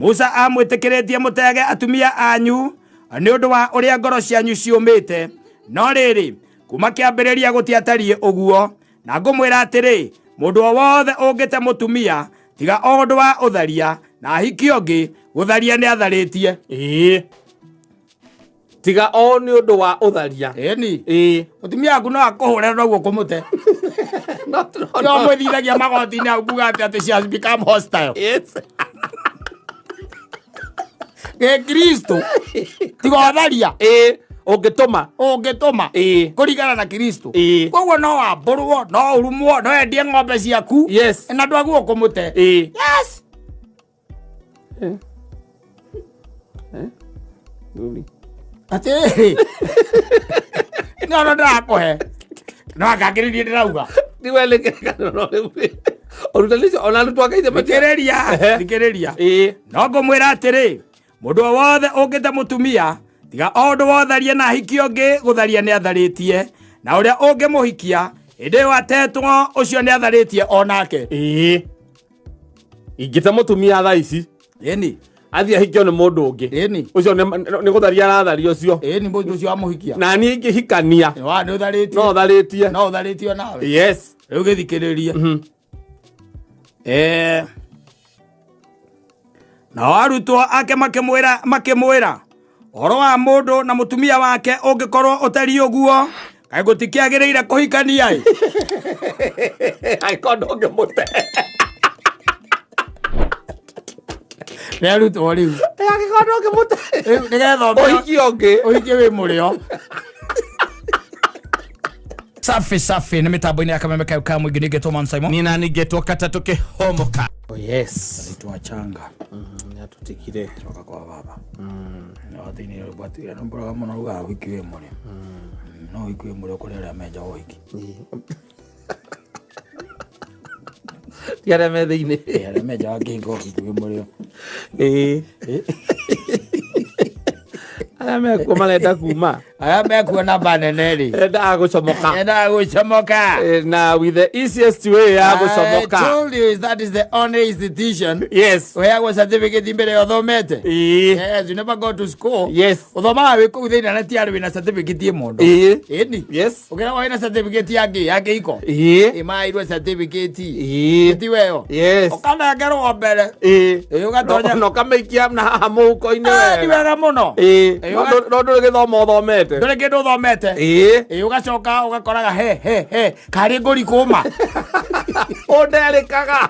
Musa amwĩtĩkĩrĩtie mũteage atumia anyu nĩ ũndũ wa ũrĩa ngoro cianyu ciũmĩte. No rĩrĩ, kuma kĩambĩrĩria gũtiatariĩ ũguo. Na ngũmwĩra atĩrĩ, mũndũ o wothe ũngĩte mũtumia tiga o ũndũ wa ũtharia na ahikie ũngĩ, gũtharia nĩ atharĩtie. Ĩĩ. Tiga o nĩ ũndũ wa ũtharia. Ĩni. Ĩĩ. Mũtumia waku no akũhũre noguo kũmũte. No, no, No mwĩthithagia magoti-inĩ hau kuga atĩ atĩ she has become hostile. Yes. Gĩkristo tiga ũtharia. Ĩĩ. Ũngĩtũma. Ũngĩtũma. Ĩĩ. Kũringana na Kristo. Ĩĩ. Koguo no wambũrwo, no ũrumwo, no endie ng'ombe ciaku. Yes. Na ndwaguo kũmũte. Ĩĩ. Yes. Atĩrĩrĩ. No no ndĩrakũhe. No angangĩrĩrie ndĩrauga. Ndiwe nĩkĩrĩkanĩro no rĩu. Ũrutani ũcio ona arutwo a Ngai Thikĩrĩria, Ehe. thikĩrĩria. Ĩĩ. No ngũmwĩra atĩrĩ, mũndũ o wothe ũngĩte mũtumia tiga o ũndũ wotharie na ahikie ũngĩ gũtharia nĩ atharĩtie na ũrĩa ũngĩmũhikia hĩndĩ ĩyo atetwo ũcio nĩ atharĩtie o nake. Ĩĩ. Ingĩte mũtumia thaa ici Ĩni. athiĩ ahikio nĩ mũndũ ũngĩ. Ĩni. Ũcio nĩ gũtharia aratharia ũcio. Ĩni mũndũ ũcio wamũhikia. Na niĩ ingĩhikania Wa nĩ ũtharĩtie. no tharĩtie. No ũtharĩtie nawe. Yes. Rĩu gĩthikĩrĩrie. Eh. Nao arutwo ake makĩmwĩra makĩmwĩra ũhoro wa mũndũ na mũtumia wake ũngĩkorwo ũtariĩ ũguo kaĩ gũtikĩagĩrĩire kũhikania ĩ Angĩkorwo ndũngĩmũte. Nĩ arutwo rĩu. Angĩkorwo ndũngĩmũte. Rĩu nĩgetha ũmenye- Ũhiki ũngĩ. ũhikie wĩ mũrĩo. Safi safi nĩ mĩtambo-inĩ ya kameme kayo ka mũingĩ ningĩtwo Man Simon. Nina ningetwo katatũ kĩhomoka. Oh yes. Twachanga Nĩatutikire. coka kwa baba no thĩinĩ rwatwĩra nĩ mũno rugaga ũhiki wĩ mũrĩo. No ũhiki wĩ mũrĩo kũrĩ arĩa menjaga ũhiki. Ti arĩa me thĩinĩ. Arĩa menjaga ngingo ũhiki wĩ mũrĩo. Ĩĩ. Arĩa mekuo marenda kuma. Arĩa mekuo namba nene rĩ. Endaga gũcomoka. Endaga gũcomoka. Na with the easiest way ya I gũcomoka. told you that is the only institution Yes. ũheagwo certificate mbere ya ũthomete. Ĩĩ. Yes, you never go to school. Yes. Ũthomaga wĩ kũu thĩinĩ na ti arĩ wĩna certificate ĩ mũndũ. Ĩĩ. Ĩni. Yes. Ũkĩragwo wĩna certificate ya ngĩ ya kĩhiko. Ĩĩ. Ĩmairwo certificate. Ĩĩ. Ti weyo. Yes. Ũkanengerwo mbere. Ĩĩ. Ĩĩ ũgatonya. Na ũkamĩikia na haha mũhuko-inĩ Ah, Ti wega. wega mũno. Ĩĩ. Ĩĩ, No ndũrĩ gĩthomo ũthomete. Ndũrĩ kĩndũ ũthomete. Ĩĩ. Ĩĩ ũgacoka ũgakoraga he he he karĩ ngũri kũma. Ũnderĩkaga.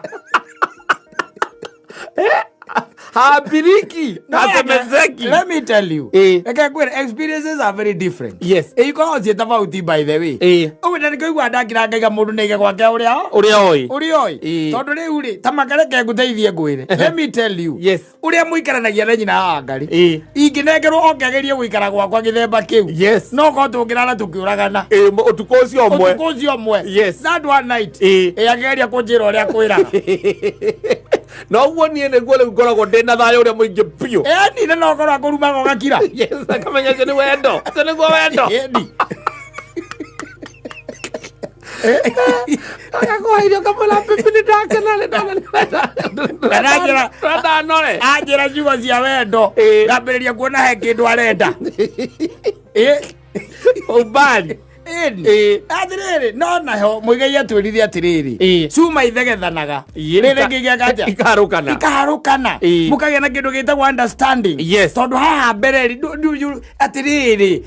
Hambiriki. Hasemezeki. Let me tell you. Ĩĩ. Reke ngwĩre experiences are very different. Yes. Ĩĩ ikoragwo ciĩ tofauti by the way. Ĩĩ. Ũguo na nĩkĩo ndakira ngaiga mũndũ nĩaige gwake ũrĩa Ũrĩa oĩ. ũrĩa oĩ. Ĩĩ. Tondũ rĩu rĩ ta makareke ngũteithie ngwĩre. Let me tell you. Yes. Ũrĩa mũikaranagia na nyina wa Ngarĩ. Ĩĩ. Ingĩnengerwo oke agerie gũikara gwakwa gĩthemba kĩu. Yes. No korwo tũngĩrara tũkĩũragana. Ĩĩ, ũtukũ ũcio ũmwe. Ũtukũ ũcio ũmwe. Yes. That one night. Ĩĩ. Ĩĩ akĩgeria kũnjĩra ũrĩa kwĩraga. Na ũguo niĩ nĩguo rĩu ngoragwo ndĩ na thayũ ũrĩa mũingĩ biũ. Ĩni na no korwo akũrumaga ũgakira. Yes, akamenya ũcio nĩ wendo. Ũcio nĩguo wendo. Ĩni. Agakũhe irio ũkamwĩra bibi nĩ ndakena nĩ ndona nĩ Aranjĩra- ndanore. Anjĩra ciugo cia wendo. Ĩĩ. Ngambĩrĩria kuona he kĩndũ arenda. Ĩĩ. Umbali. Ĩni. Ĩĩ. Atĩrĩrĩ, no naho mũigai atwĩrire atĩrĩrĩ. Ĩĩ. Cuma ithegethanaga. Ĩĩ, Rĩrĩ ngĩgĩaka atĩa? Ikaharũkana. Ikaharũkana. Ĩĩ. Mũkagĩa na kĩndũ gĩtagwo understanding. Yes. Tondũ haha mbere rĩ, atĩrĩrĩ,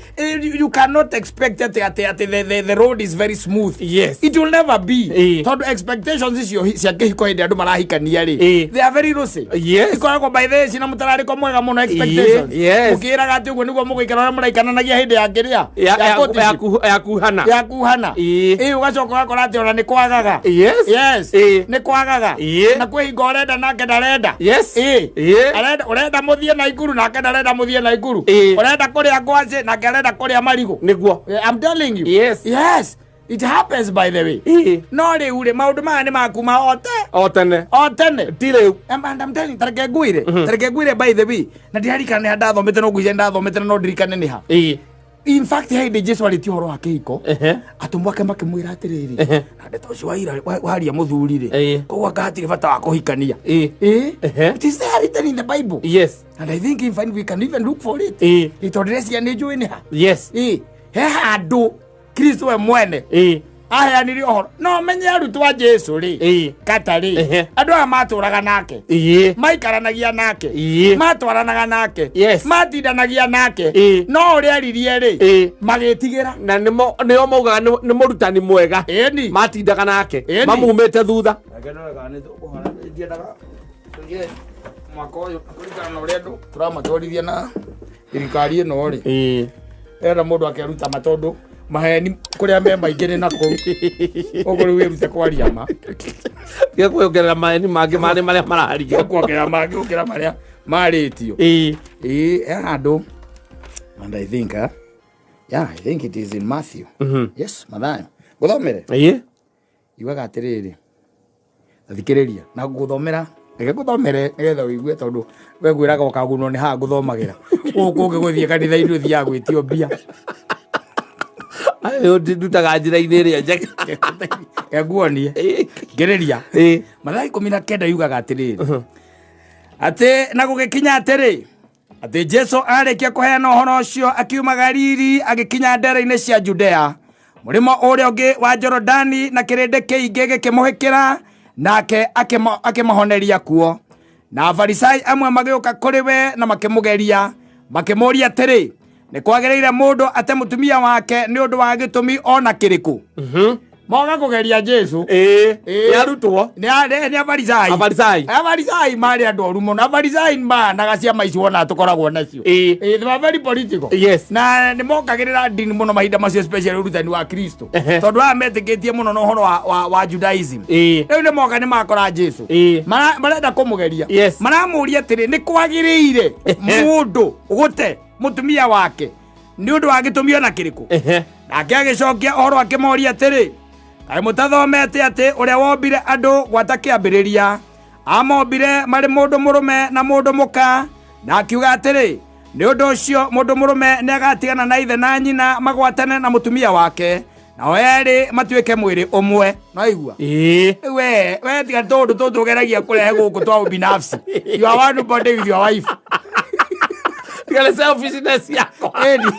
you cannot expect atĩ atĩ atĩ the road is very smooth. Yes. It will never be. Ĩĩ. Tondũ expectations icio cia kĩhiko hĩndĩ andũ marahikania rĩ. Ĩĩ. They are very rosy. Yes. Ikoragwo by the way cina mũtararĩko mwega mũno expectations. Yes. Mũkĩĩraga atĩ ũguo nĩguo mũgũikara ũrĩa mũraikananagia hĩndĩ ya kĩrĩa. Ya- Ya ya- courtship. ya kuhana. Ya kuhana. Ĩĩ. Ĩĩ ũgacoka ũgakora atĩ ona nĩ kwagaga. Yes. Yes. Ĩĩ. Nĩ kwagaga. Ĩĩ. Na kwĩ hingo ũrenda nake ndarenda. Yes. Ĩĩ. Ĩĩ. Arenda ũrenda mũthiĩ na ikuru nake ndarenda mũthiĩ na ikuru. Ĩĩ. Ũrenda kũrĩa ngwacĩ nake arenda kũrĩa marigũ. Nĩguo. I'm telling you. Yes. Yes. It happens by the way. Ĩĩ. No rĩu rĩ maũndũ maya nĩ makuma o te O tene. o tene. Ti rĩu. And I'm telling you, tareke ngwĩre. Tareke ngwĩre by the way. Na ndirarikana nĩ ha ndathomete no ngwĩciria ndathomete na no ndirikane nĩ ha. Ĩĩ. In fact, he hĩndĩ Jesu arĩtie ũhoro wa kĩhiko, Ehe. atũmwo ake makĩmwĩra atĩrĩrĩ, Ehe. na ndeto ũcio waira waria mũthuri rĩ, Ĩĩ. koguo anga hatirĩ bata wa kũhikania. Ĩĩ. Ĩĩ. Ehe. It is there written in the Bible. Yes. And I think in fact we can even look for it. Ĩĩ. Ĩ, tondũ ndĩreciria nĩ njũĩ nĩ ha. Yes. Ĩĩ. He handũ Kristo we mwene Ĩĩ. aheanire ũhoro. No menye arutwo a Jesu rĩ, Ĩĩ. kata rĩ, Ehe. andũ aya matũraga nake, Ĩĩ. maikaranagia nake, Ĩĩ. matwaranaga nake, Yes. matindanagia nake, Ĩĩ. no ũrĩa aririe rĩ, Ĩĩ. magĩtigĩra. Na nĩmo nĩo maugaga nĩ mũrutani mwega. Ĩni. Matindaga nake. Ĩni. Mamumĩte thutha. Mwaka ũyũ kũringana na ũrĩa andũ tũramatwarithia na thirikari ĩno rĩ, Ĩĩ. ena mũndũ akeruta ma tondũ maheni kũrĩa me maingĩ nĩ nakũu, ũguo rĩu wĩrute kwaria ma. Tiga kwĩongerera maheni mangĩ marĩ marĩa marario. Kuongerera mangĩ gũkĩra marĩa marĩtio. Ĩĩ. Ĩĩ, he handũ, and I think yeah, I think it is in Matthew. Yes, Mathayo. Ngũthomere. Ĩĩ. Yugaga atĩrĩrĩ, thikĩrĩria na ngũthomera, reke ngũthomere nĩgetha ũigue, tondũ we ngwĩraga ũkagunwo nĩ haha ngũthomagĩra. Gũkũ kũngĩ gũthiĩ kanitha-inĩ ũthiaga gwĩtio mbia. Ayo ndutaga njĩra-inĩ ĩrĩa njega. Reke nguonie. Ngĩrĩria. Ĩĩ. Mathayo 19 yugaga atĩrĩrĩ, atĩ na gũgĩkinya atĩrĩ, atĩ Jesu arĩkia kũheana ũhoro ũcio, akiuma Galili agĩkinya ndere-inĩ cia Judea, mũrĩmo ũrĩa ũngĩ wa Jorodani, na kĩrĩndĩ kĩingĩ gĩkĩmũhĩkĩra, nake akĩmahoneria kuo. Na Afarisai amwe magĩũka kũrĩ we na makĩmũgeria, makĩmũũria atĩrĩ, nĩ kwagĩrĩire mũndũ ate mũtumia wake nĩ ũndũ wa gĩtũmi ona kĩrĩkũ? Moga kũgeria Jesu. Ĩĩ. Ĩĩ. Nĩ arutwo. Nĩ Afarisai. Afarisai. Afarisai marĩ andũ oru mũno. Afarisai mahanaga ciama ici wona tũkoragwo nacio. Ĩĩ. Ĩĩ, they were very political. Yes. Na nĩ mokagĩrĩra ndini mũno mahinda macio, especially ũrutani wa Kristo. Ehe. Tondũ aya metĩkĩtie mũno na ũhoro wa Judaism. Ĩĩ. Rĩu nĩ moka nĩ makora Jesu. Ĩĩ. Marenda kũmũgeria. Yes. Maramũria atĩrĩ, nĩ kwagĩrĩire Ehe. mũndũ gũte mũtumia wake nĩ ũndũ wa gĩtũmi ona kĩrĩkũ? Ehe. Nake agĩcokia ũhoro akĩmoria atĩrĩ, kaĩ mũtathomete atĩ ũrĩa wombire andũ gwata kĩambĩrĩria amombire marĩ mũndũ mũrũme na mũndũ mũka, na akiuga atĩrĩ, nĩ ũndũ ũcio mũndũ mũrũme nĩ agatigana na ithe na nyina magwatane na mũtumia wake, nao erĩ matuĩke mwĩrĩ ũmwe. No igua? Ĩĩ. We tiga tũndũ tũtũ ũgeragia kũrehe gũkũ twa ubinafsi. You are one body with your wife. Tiga nĩ selfishness yakwa. Ĩni.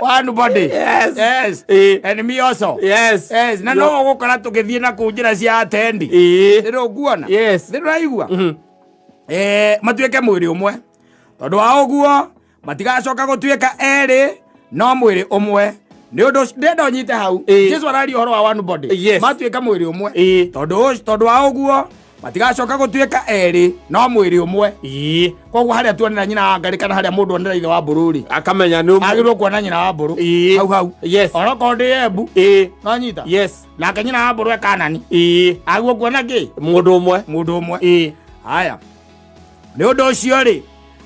One body. Yes. Yes. Ĩĩ. And me also. Yes. Yes. Na no ũgũkora tũgĩthiĩ na kũu njĩra cia atendi. Ĩĩ. Nĩ ũkuona? Yes. Nĩ ũraigua? Matuĩke mwĩrĩ ũmwe. Tondũ wa ũguo matigacoka gũtuĩka erĩ no mwĩrĩ ũmwe. Nĩ ũndũ ndĩrenda ũnyite hau. Ĩĩ. Jesu araria ũhoro wa one body. Yes. Matuĩka mwĩrĩ ũmwe. Ĩĩ. Tondũ wa ũguo matigacoka gũtuĩka erĩ no mwĩrĩ ũmwe. Ĩĩ. Koguo harĩa tuonera nyina wa ngarĩ kana harĩa mũndũ onera ithe wa mbũrũ rĩ, Akamenya nĩ ũmwe. agĩrĩirwo kuona nyina wa mbũrũ. Ĩĩ. Hau hau. Yes. Onokorwo ndĩ Embu, Ĩĩ. no nyita. Yes. Nake nyina wa mbũrũ e Kanani. Ĩĩ. Agĩrĩirwo kuona kĩ? Mũndũ ũmwe. Mũndũ ũmwe. Ĩĩ. Haya. Nĩ ũndũ ũcio rĩ,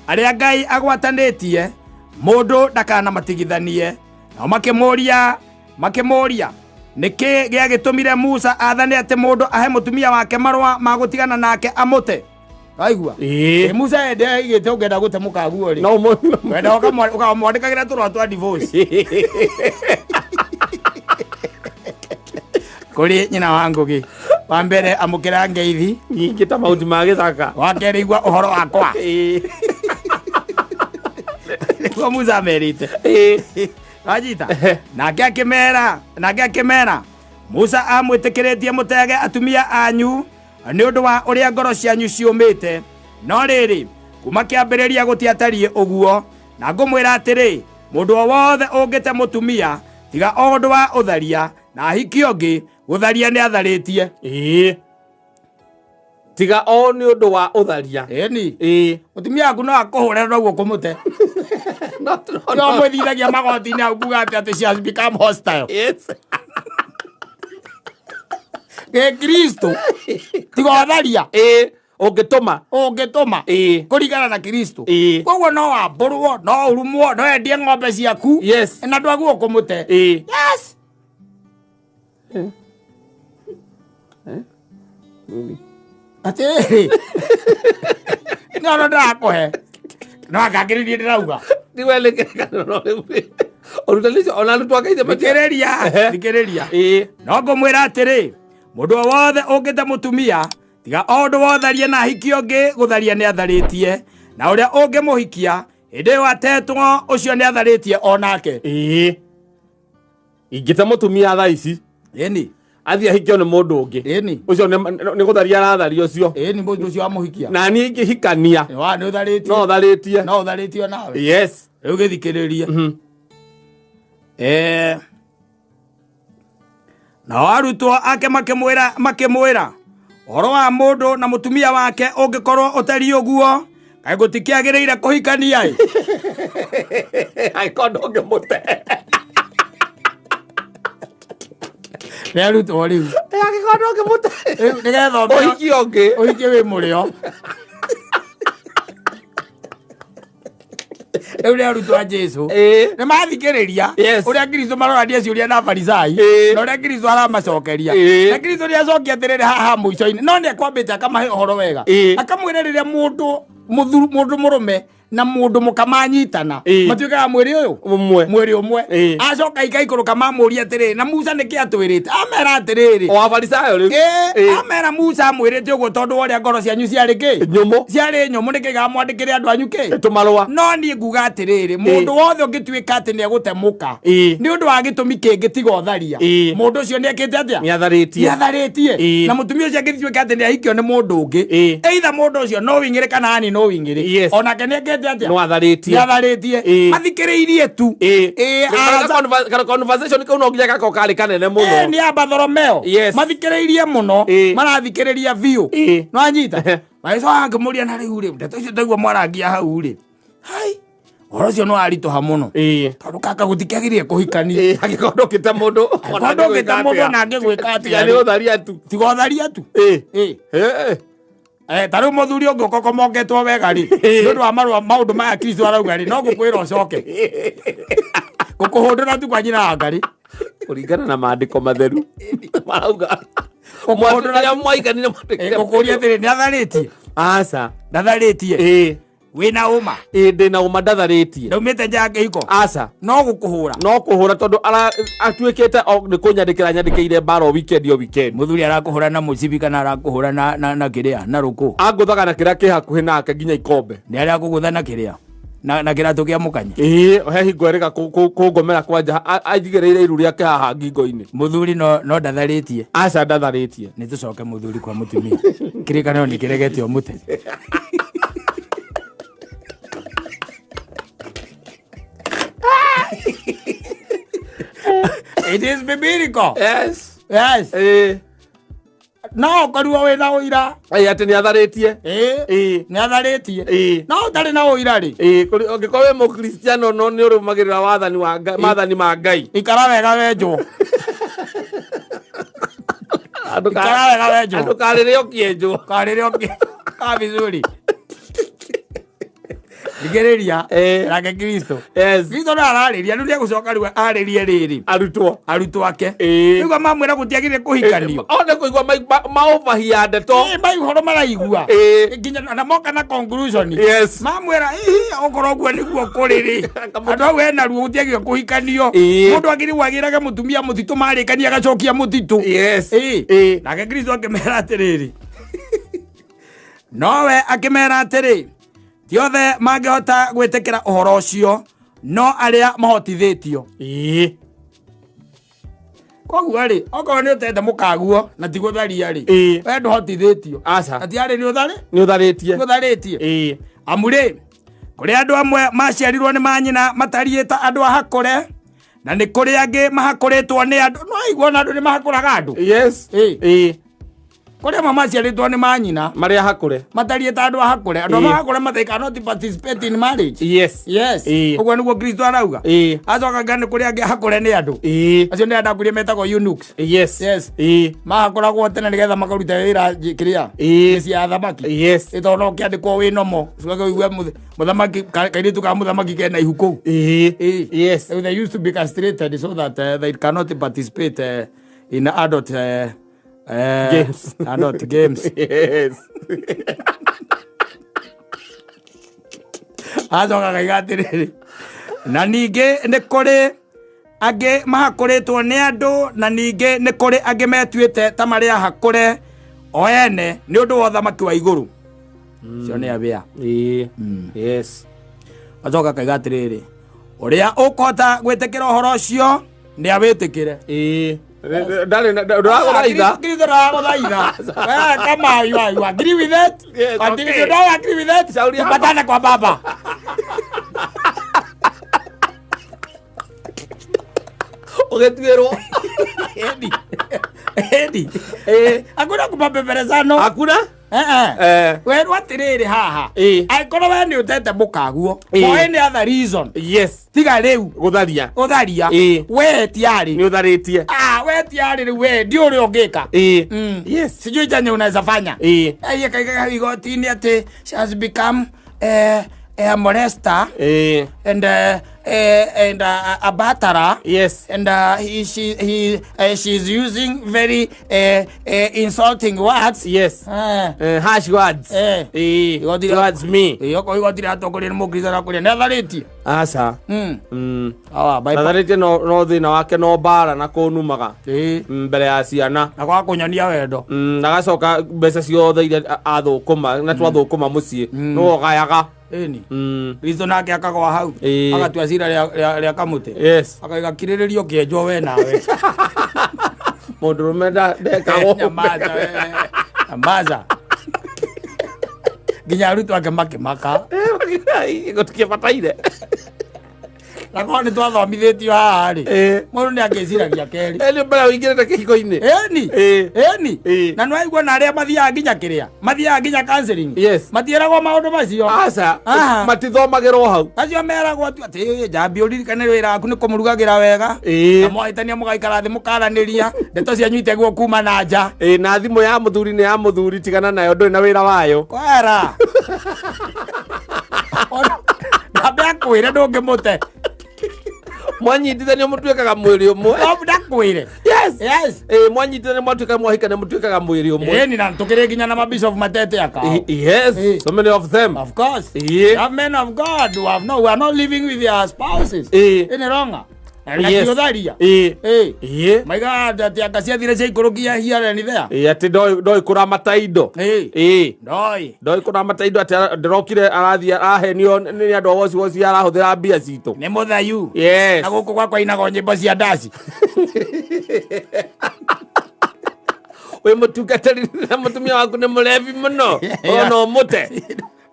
arĩa Ngai agwatanĩtie, mũndũ ndakanamatigithanie. Nao makĩmũũria, nĩkĩ gĩagĩtũmire Musa athane atĩ mũndũ ahe mũtumia wake marũa ma gũtigana nake amũte? Waigua? Ĩĩ. Ĩ, Musa ende aigĩte ũngĩenda gũte mũkaguo rĩ, No ũmwe. wenda ũkamwandĩkagĩra tũrũa twa divorce. Kũrĩ nyina wa Ngũgĩ, wa mbere amũkĩra ngeithi, Nyingĩ ta mahuti ma gĩthaka. wa kerĩ igua ũhoro wakwa. Ĩĩ. Nĩguo Musa amerite. Ĩĩ. Wanyita? Nake akĩmera, Musa amwĩtĩkĩrĩtie mũtege atumia anyu nĩ ũndũ wa ũrĩa ngoro cianyu ciũmĩte. No rĩrĩ, kuma kĩambĩrĩria gũtiatariĩ ũguo. Na ngũmwĩra atĩrĩ, mũndũ o wothe ũngĩte mũtumia tiga o ũndũ wa ũtharia na ahiki ũngĩ, gũtharia nĩ atharĩtie. Ĩĩ. Tiga o nĩ ũndũ wa ũtharia. Ĩni. Ĩĩ. Mũtumia waku no akũhũre noguo kũmũte. No, no, No no. mwĩthithagia magoti-inĩ hau kuga atĩ she has become hostile. Yes. Gĩkristo tiga ũtharia. Ĩĩ. Ũngĩtũma. Ũngĩtũma. Ĩĩ. Kũringana na Kristo. Ĩĩ. Koguo no wambũrwo, no ũrumwo, no wendie ng'ombe ciaku. Yes. Na ndwaguo kũmũte. Ĩĩ. Yes. Atĩrĩrĩ, no no ndĩrakũhe. No angangĩrĩrie ndĩrauga. Tiwe nĩ kĩrĩkanĩro no rĩu rĩ, ũrutani ũcio ona arutwo ake ithe Thikĩrĩria, Ehe. thikĩrĩria. Ĩĩ. No ngũmwĩra atĩrĩ, mũndũ o wothe ũngĩte mũtumia, tiga o ũndũ wa ũtharia na ahikie ũngĩ, gũtharia nĩ atharĩtie. Na ũrĩa ũngĩmũhikia, hĩndĩ ĩyo atetwo, ũcio nĩ atharĩtie o nake. Ĩĩ. Ingĩte mũtumia thaa ici Ĩni, athiĩ ahikio nĩ mũndũ ũngĩ ĩni, ũcio nĩ gũtharia aratharia ũcio. Ĩni, mũndũ ũcio wamũhikia. Na niĩ ingĩhikania Wa, nĩ ũtharĩtie. no tharĩtie. No ũtharĩtio nawe. Yes. Rĩu gĩthikĩrĩrie. Nao arutwo ake makĩmwĩra ũhoro wa mũndũ na mũtumia wake ũngĩkorwo ũtariĩ ũguo, kaĩ gũtikĩagĩrĩire kũhikania ĩ? Angĩkorwo ndũngĩmũte. Nĩ arutwo rĩu. Angĩkorwo ndũngĩmũte. Rĩu nĩgetha ũmenye- Ũhiki ũngĩ. Ũhikie wĩ mũrĩo. Rĩu nĩ arutwo a Jesu. Ĩĩ. Nĩ mathikĩrĩria Yes. ũrĩa Kristo marorania ciũria na Farisai Ĩĩ. na ũrĩa Kristo aramacokeria. Ĩĩ. Na Kristo nĩ acokia atĩrĩrĩ haha mũico-inĩ, no nĩ ekwambĩte akamahe ũhoro wega. Ĩĩ. Akamwĩra rĩrĩa mũndũ mũthuru, mũndũ mũrũme na mũndũ mũka manyitana, Ĩĩ. matuĩkaga mwĩrĩ ũyũ Ũmwe. mwĩrĩ ũmwe. Ĩĩ. Acoka ikaikũrũka mamũria atĩrĩrĩ, na Musa nĩkĩ atwĩrĩte? Amera atĩrĩrĩ, O Afarisayo rĩu. Ĩĩ, Ĩĩ. amera Musa amwĩrĩte ũguo tondũ wa ũrĩa ngoro cianyu ciarĩ kĩ? Nyũmũ. Ciarĩ nyũmũ, nĩkĩ gamwandĩkĩre andũ anyu kĩ? Tũmarũa. No niĩ nguga atĩrĩrĩ, mũndũ wothe ũngĩtuĩka atĩ nĩ egũtemũka Ĩĩ. nĩ ũndũ wa gĩtũmi kĩngĩ tiga ũtharia, Ĩĩ. mũndũ ũcio nĩ ekĩte atĩa? Nĩ atharĩtie. Nĩ atharĩtie. Ĩĩ. Na mũtumia ũcio angĩtuĩka atĩ nĩ ahikio nĩ mũndũ ũngĩ, Ĩĩ. either mũndũ ũcio no wing'ĩrĩ kana ani no wing'ĩrĩ, Yes. onake nĩ ekĩte atĩa? No atharĩtie. Nĩ atharĩtie. Ĩĩ. Mathikĩrĩirie tu. Ĩĩ. Ĩĩ, Kana aca- kana conversation kau no nginya gakorwo karĩ kanene mũno. Ĩĩ, nĩ a Bartholomeo. Yes. Mathikĩrĩirie mũno. Ĩĩ. Marathikĩrĩria biũ. Ĩĩ. Nĩwanyita? Magĩcoka ngĩmũria, na rĩu rĩ, ndeto icio ndaigua mwarangia hau rĩ, hai, ũhoro ũcio nĩ waritũha mũno, Ĩĩ. tondũ kaka gũtikĩagĩrĩire kũhikania. Ĩĩ, angĩkorwo ndũngĩte mũndũ Angĩkorwo ndũngĩte mũndũ ona angĩgwĩka atĩa Tiga nĩ rĩ. ũtharia tu. Tiga ũtharia tu. Ĩĩ. Ĩĩ. Ĩĩ. Ta rĩu mũthuri ũngĩ ũkokomongetwo wega rĩ, nĩ ũndũ wa marũa maũndũ maya Kristo arauga rĩ, no ngũkwĩra ũcoke gũkũhũndũra tu kwa nyina wa Ngarĩ. Kũringana na maandĩko matheru marauga Gũkũhũndũra Mwa- mwaikanire mwandĩkire. Ngũkũria atĩrĩ, nĩ atharĩtie? Aca. Ndatharĩtie? Ĩĩ. Wĩna ũma? Ĩĩ, ndĩna ũma ndatharĩtie. Ndaumĩte nja ya kĩhiko? Aca. No gũkũhũra? No kũhũra, tondũ atuĩkĩte o nĩ kũnyandĩkĩra nyandĩkĩire mbara o weekend o weekend. Mũthuri arakũhũra na mũcibi kana arakũhũra na kĩrĩa, na rũkũ? Angũthaga na kĩrĩa kĩ hakuhĩ nake nginya ikombe. Nĩ arakũgũtha na kĩrĩa, na kĩratũ kĩa mũkanya? Ĩĩ, he hingo ĩrĩga kũngomera kwanja anjigĩrĩire iru rĩake haha ngingo-inĩ. Mũthuri no ndatharĩtie? Aca, ndatharĩtie. Nĩ tũcoke mũthuri kwa mũtumia, kĩrĩkanĩro nĩ kĩregete ũmũte. It is biblical. Yes. Yes. Ĩĩ. No ũkorirwo wĩna ũira. Ĩĩ, atĩ nĩ atharĩtie. Ĩĩ. Ĩĩ. Nĩ atharĩtie. Ĩĩ. No ũtarĩ na ũira rĩ. Ĩĩ, ũngĩkorwo wĩ mũkristiano no nĩ ũrũmagĩrĩra wathani wa Ngai, maathani ma Ngai. Ikara wega wenjwo. Ikara wega wenjwo. Ndũkarĩre ũkĩenjwo. Karĩre ũkĩ. Kaa vizuri. Thikĩrĩria. Ĩĩ. Nake Kristo. Yes. Kristo no ararĩria, rĩu nĩegũcoka rĩu arĩrie rĩrĩ. Arutwo. Arutwo ake. Ĩĩ. Rĩu mamwĩra gũtiagĩrĩire kũhikanio. One kũigua maũbahia ndeto. Ĩĩ, mai ũhoro maraigua. Ĩĩ. Nginya na moka na conclusion. Yes. Mamwĩra hihi okorwo ũguo nĩguo kũrĩ rĩ, andũ hau hena ruo, gũtiagĩrĩire kũhikanio. Ĩĩ. Mũndũ agĩrĩirwo agĩrage mũtumia mũtitũ, marĩkania agacokia mũtitũ. Yes. Ĩĩ. Ĩĩ. Nake Kristo akĩmera atĩrĩrĩ, nowe akĩmera atĩrĩ, ti othe mangĩhota gwĩtĩkĩra ũhoro ũcio, no arĩa mahotithĩtio. Ĩĩ. Koguo rĩ, okorwo nĩ ũtete mũkaguo na ti gũtharia rĩ, Ĩĩ. we ndũhotithĩtio. Aca. Na ti arĩ nĩ ũtharĩ? Nĩ ũtharĩtie. Nĩ ũtharĩtie. Ĩĩ. Amu rĩ, kũrĩ andũ amwe maciarirwo nĩ manyina matariĩ ta andũ ahakũre, na nĩ kũrĩ angĩ mahakũrĩtwo nĩ andũ. No aigua ona andũ nĩ mahakũraga andũ. Yes. Ĩĩ. Ĩĩ. Kũrĩ amwe maciarĩtwo nĩ manyina Marĩa hakũre. matariĩ ta andũ ahakũre. Andũ Ĩĩ. mahakũre they cannot participate in marriage. Yes. Yes. Ĩĩ. Ũguo nĩguo Kristo arauga. Ĩĩ. Acoka nga nĩ kũrĩ angĩ ahakũre nĩ andũ. Ĩĩ. Acio nĩ andũ akũrĩa metagwo eunuchs. Yes. Yes. Ĩĩ. Mahakũragwo tene nĩgetha makaruta wĩra kĩrĩa, Ĩĩ. mĩciĩ ya athamaki. Yes. Ĩ tondũ no ũkĩandĩkwo wĩ nomo, ũcoke ũigue mũthamaki, kairĩtu ka mũthamaki kena ihu kũu. Ĩĩ. Ĩĩ. Yes. They used to be castrated so that they cannot participate in adult Games. Adult games. Yes. Acoka akaiga atĩrĩrĩ, na ningĩ nĩ kũrĩ angĩ mahakũrĩtwo nĩ andũ, na ningĩ nĩ kũrĩ angĩ metuĩte ta marĩ ahakũre o ene nĩ ũndũ wa ũthamaki wa igũrũ. Cio nĩ abĩa. Ĩĩ. Yes. Acoka akaiga atĩrĩrĩ, ũrĩa ũkũhota gwĩtĩkĩra ũhoro ũcio nĩ awĩtĩkĩre. Ĩĩ. Ndarĩ na ndũragũthaitha. Kristo ndagũthaitha. Wewe kama you agree with it? Yes, But if okay. you don't agree with it, Shauri yako. tupatane kwa baba. Ũgĩtuĩrwo. Edi. Edi. Ĩĩ. Hakuna kupembelezano. Hakuna? Eh eh. Eh. Werwo atiriri haha. Ĩĩ. Angĩkorwo we nĩ ũtete mũkaguo. Ĩĩ. For any other reason. Yes. Tiga rĩu Gũtharia. ũtharia. Ĩĩ. We tiarĩ. Nĩ ũtharĩtie. Ah, we tiarĩ rĩu we ndi ũrĩa ũngĩka. Ĩĩ. Mm. Yes. Sijui chenye unaweza fanya. Ĩĩ. Aiye kaika igoti-inĩ atĩ she has become a molester Ĩĩ. and a batterer. Yes. And he, she, he, she's using very insulting words. Yes. Eh. Harsh words. Eh. Ĩĩ. Igoti rĩa- Towards me. Ĩĩ, okorwo igoti rĩratongorio nĩ mũkristo arakũria nĩ atharĩtie. Aca. Mm. Mm. Awa, bye bye. Natharĩtie no thĩna wake no mbara na kũnumaga Ĩĩ. mbere ya ciana. Na kwaga kũnyonia wendo. Na agacoka mbeca ciothe iria athũkũma na twathũkũma mũciĩ nĩwe ũgayaga. Ĩni. Mm. Kristo nake akagwa hau. Ĩĩ. Agatua cira rĩa kamũtĩ. Yes. Akaiga kirĩrĩrio kĩenjwo we nawe. Mũndũrũme ndekagwo. Nyamaza we. Nyamaza. Nginya arutwo ake makĩmaka. Gũtikĩbataire. Na korwo nĩ twathomithĩtio haha rĩ. Ĩĩ. Mũndũ nĩ angĩciragia kerĩ. Ĩĩ, nĩ mbere ũingĩrĩte kĩhiko-inĩ. Ĩni. Ĩĩ. Ĩni. Ĩĩ. Na nĩwaigua na arĩa mathiaga nginya kĩrĩa. Mathiaga nginya counseling. Yes. Matiĩragwo maũndũ macio. Aca. Aha. Matithomagĩrwo hau. Acio meragwo tu atĩ njambi ũririkane wĩra waku nĩ kũmũrugagĩra wega. Ĩĩ. Na mwahĩtania mũgaikara thĩ mũkaranĩria. Ndeto cianyu itegwo kuma na nja. Ĩĩ, na thimũ ya mũthuri nĩ ya mũthuri, tigana nayo, ndũrĩ na wĩra wayo. Kwera. Ndambe akwĩre ndũngĩmũte. Mwanyitithanio mũtuĩkaga mwĩrĩ ũmwe. No ndakwĩre. Yes. Yes. Ĩĩ, mwanyitithanio mwatuĩka mwahikania mũtuĩkaga mwĩrĩ ũmwe. Ĩni na tũkĩrĩ nginya na mabishop matete akao. Yes. Ĩĩ. So many of them. Of course. Ĩĩ. You have men of God who have no, who are not living with their spouses. Ĩĩ. Ĩni ronga. Na Yes. ti ũtharia. Ĩĩ. Ĩĩ. Ĩĩ. Maigaga atĩ anga ciathire ciaikũrũkia here and there. Ĩĩ, atĩ ndoĩ kũramata indo. Ĩĩ. Ĩĩ. Ndoĩ. Ndoĩ kũramata indo atĩ ndĩrokire arathiĩ arahenio nĩ andũ a woci woci arahũthĩra mbia citũ. Nĩ mũthayu. Yes. Na gũkũ gwakwa inagwo nyĩmbo cia ndaci. Wĩ mũtungatĩri na mũtumia waku nĩ mũrebi mũno. Yeah. Ona ũmũte.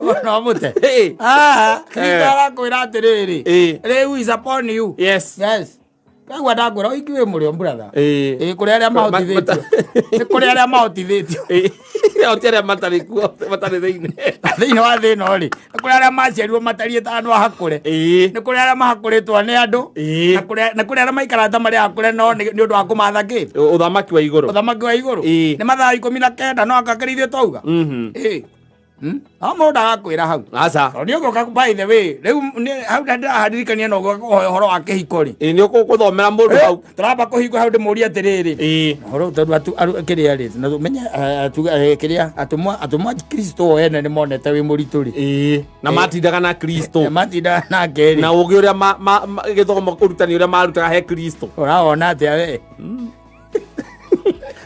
Ona ũmũte. Ĩĩ. Ah, Kristo Eh. arakwĩra atĩrĩrĩ. Ĩĩ. Rĩu is upon you. Yes. Yes. Kaigua ndakwĩra ũiki wĩ mũrĩo brother. Ĩĩ. Ĩĩ kũrĩ arĩa mahotithĩtio. Nĩ kũrĩ arĩa mahotithĩtio. Ĩĩ. O ti arĩa matarĩ kuo, matarĩ thĩinĩ. Thĩinĩ wa thĩ ĩno rĩ, nĩ kũrĩ arĩa maciarirwo matariĩ ta andũ ahakũre. Ĩĩ. Nĩ kũrĩ arĩa mahakũrĩtwo nĩ andũ. Ĩĩ. Na kũrĩ arĩa maikaraga ta marĩ ahakũre no nĩ ũndũ wa kũmatha kĩ? Ũthamaki wa igũrũ. Ũthamaki wa igũrũ. Ĩĩ. Nĩ mathaa 19 no akakĩrĩ ithuĩ twauga. Mhm. Ĩĩ. No mũndũ ndagakwĩra hau. Aca. Tondũ nĩ ũgũka by the way, rĩu hau ndĩraharirikania na ũgũka kũhoya ũhoro wa kĩhiko rĩ. Ĩĩ, nĩ ũkũthomera mũndũ hau. Tũramba kũhingũra hau ndĩmũrie atĩrĩrĩ. Ĩĩ. Ũhoro tondũ kĩrĩa rĩ, na ũmenye, kĩrĩa, atũmwo a Kristo o ene nĩ monete wĩ mũritũ rĩ. Ĩĩ. Na matindaga na Kristo. Na matindaga nake rĩ. Na ũgĩ ũrĩa gĩthomo ũrutani ũrĩa marutaga he Kristo. Ũrawona atĩa we?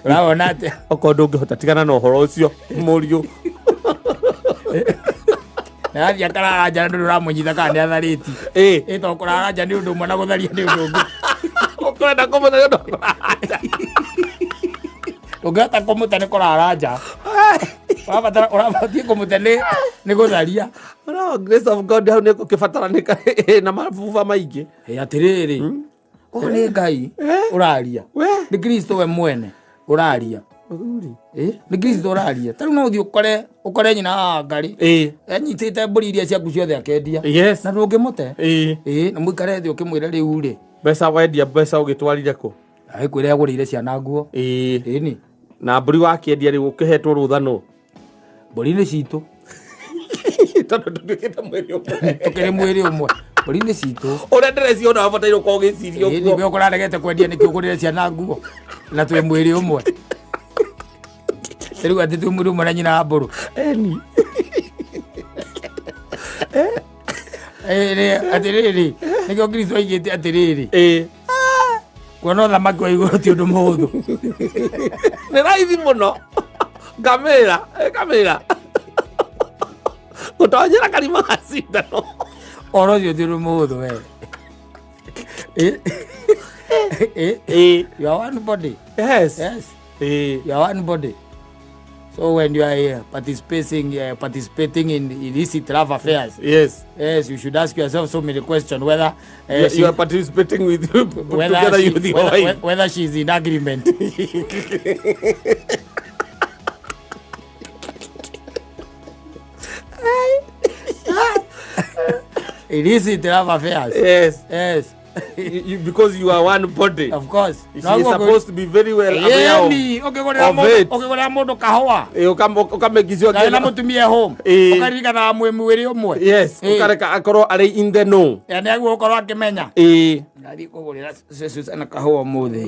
Ũrawona atĩa? Okorwo ndũngĩhota tigana na ũhoro ũcio mũriũ. Na athiĩ akarara nja na ndũrĩ ũramũnyita kana nĩ atharĩtie. Ĩĩ. Ĩ to kũrara nja nĩ ũndũ ũmwe na gũtharia nĩ ũndũ ũngĩ. Ũkwenda kũmũta nĩ ũndũ wa kũrara nja. Ũngĩhota kũmũte nĩ kũrara nja. Ũrabatara, ũrabatiĩ kũmũte nĩ gũtharia. No, grace of God hau nĩ gũkĩbataranĩka na mabuba maingĩ. Ĩ atĩrĩrĩ, ũyũ nĩ Ngai ũraria. We. Nĩ Kristo we mwene ũraria. Mũthuri. Nĩ Kristo ũraria. Ta rĩu no ũthiĩ ũkore nyina wa Ngai. Enyitĩte mbũri iria ciaku ciothe akendia. Yes. Na ndũngĩmũte. Na mũikare thĩ ũkĩmwĩra rĩu rĩ. Mbeca wendia mbeca ũgĩtwarire kũ? Agĩkwĩra agũrĩire ciana nguo. Ĩni. Na mbũri wakĩendia rĩu ũkĩhetwo rũtha nũ? Mbũri nĩ citũ. Tondũ tũtuĩkĩte mwĩrĩ ũmwe. Tũkĩrĩ mwĩrĩ ũmwe. Mbũri nĩ citũ. Ũrĩa ndĩreciona wabataire gũkorwo ũgĩciria Ĩni, ũguo. we ũkũraregete kwendia nĩkĩ ũgũrĩre ciana nguo? Na twĩ mwĩrĩ ũmwe. Rĩu atĩ twĩ mwĩrĩ ũmwe na nyina wa mbũrũ. Ĩni. Atĩrĩrĩ, nĩkĩo Kristo aigĩte atĩrĩrĩ, Ĩĩ. kuona ũthamaki wa igũrũ ti ũndũ mũhũthũ. Nĩ raithi mũno. Ngamĩra, ngamĩra. Gũtonyera karima ga cindano. Ũhoro ũcio ti ũndũ mũhũthũ we. Ĩĩ. You are one body. Yes. Yes. Ĩĩ. You are one body. So when you are participating in illicit love affairs, Yes. yes, you should ask yourself so many questions whether You are participating with whether together she, with your whether, wife. whether she's in agreement. Illicit love affairs. Yes. Yes, Because you are one body. of course. She is supposed to be very well aware of. Yeni, ũkĩgũrĩra of mũndũ it. ũkĩgũrĩra mũndũ kahũa Ĩĩ, ũkamekithio na wĩna mũtumia home, Ĩĩ. ũkaririkanaga mwĩ mwĩrĩ ũmwe. Yes, Ĩĩ. ũkareka akorwo arĩ in the know. Ya nĩ agĩrĩirwo gũkorwo akĩmenya. Ĩĩ. Ndathiĩ kũgũrĩra Susana kahũa ũmũthĩ.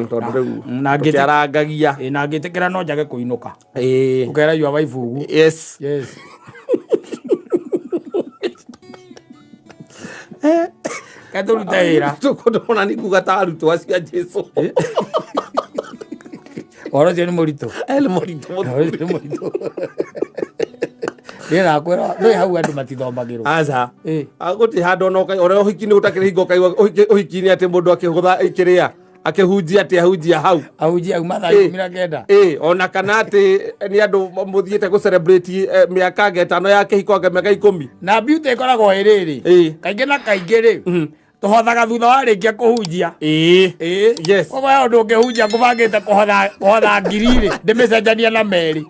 Tondũ rĩu Na ngĩte- tũtiarangagia. Ĩĩ, na ngĩtĩkĩra no njage kũinũka. Ĩĩ. Ũkera your wife ũguo. Yes. Yes. Katũrute wĩra. Tũkũndona nĩ kuga ta arutwo acio a Jesu. Ũhoro ũcio nĩ mũritũ. Nĩ mũritũ mũno. Ũhoro ũcio nĩ mũritũ. Niĩ ndakwĩra ndũĩ hau andũ matithomagĩrwo. Aca. Ĩĩ. Gũtirĩ handũ ona ona ũhiki-inĩ gũtakĩrĩ hingo ũkaigua ũhiki-inĩ atĩ mũndũ akĩhũtha kĩrĩa akĩhunjia atĩ ahunjia hau. Ahunjia auma thaa Ĩĩ. 19. Ĩĩ, ona kana atĩ nĩ andũ mũthiĩte gũ celebrate mĩaka anga ĩtano ya kĩhiko anga mĩaka 10. Na beauty ĩkoragwo ĩ rĩrĩ. Ĩĩ. Kaingĩ na kaingĩ rĩ, tũhothaga thutha wa rĩkia kũhunjia. Ĩĩ. Ĩĩ. Yes. Koguo he ũndũ ũngĩhunjia ngũbangĩte kũhotha 1000 rĩ, ndĩmĩcenjanie na merĩ.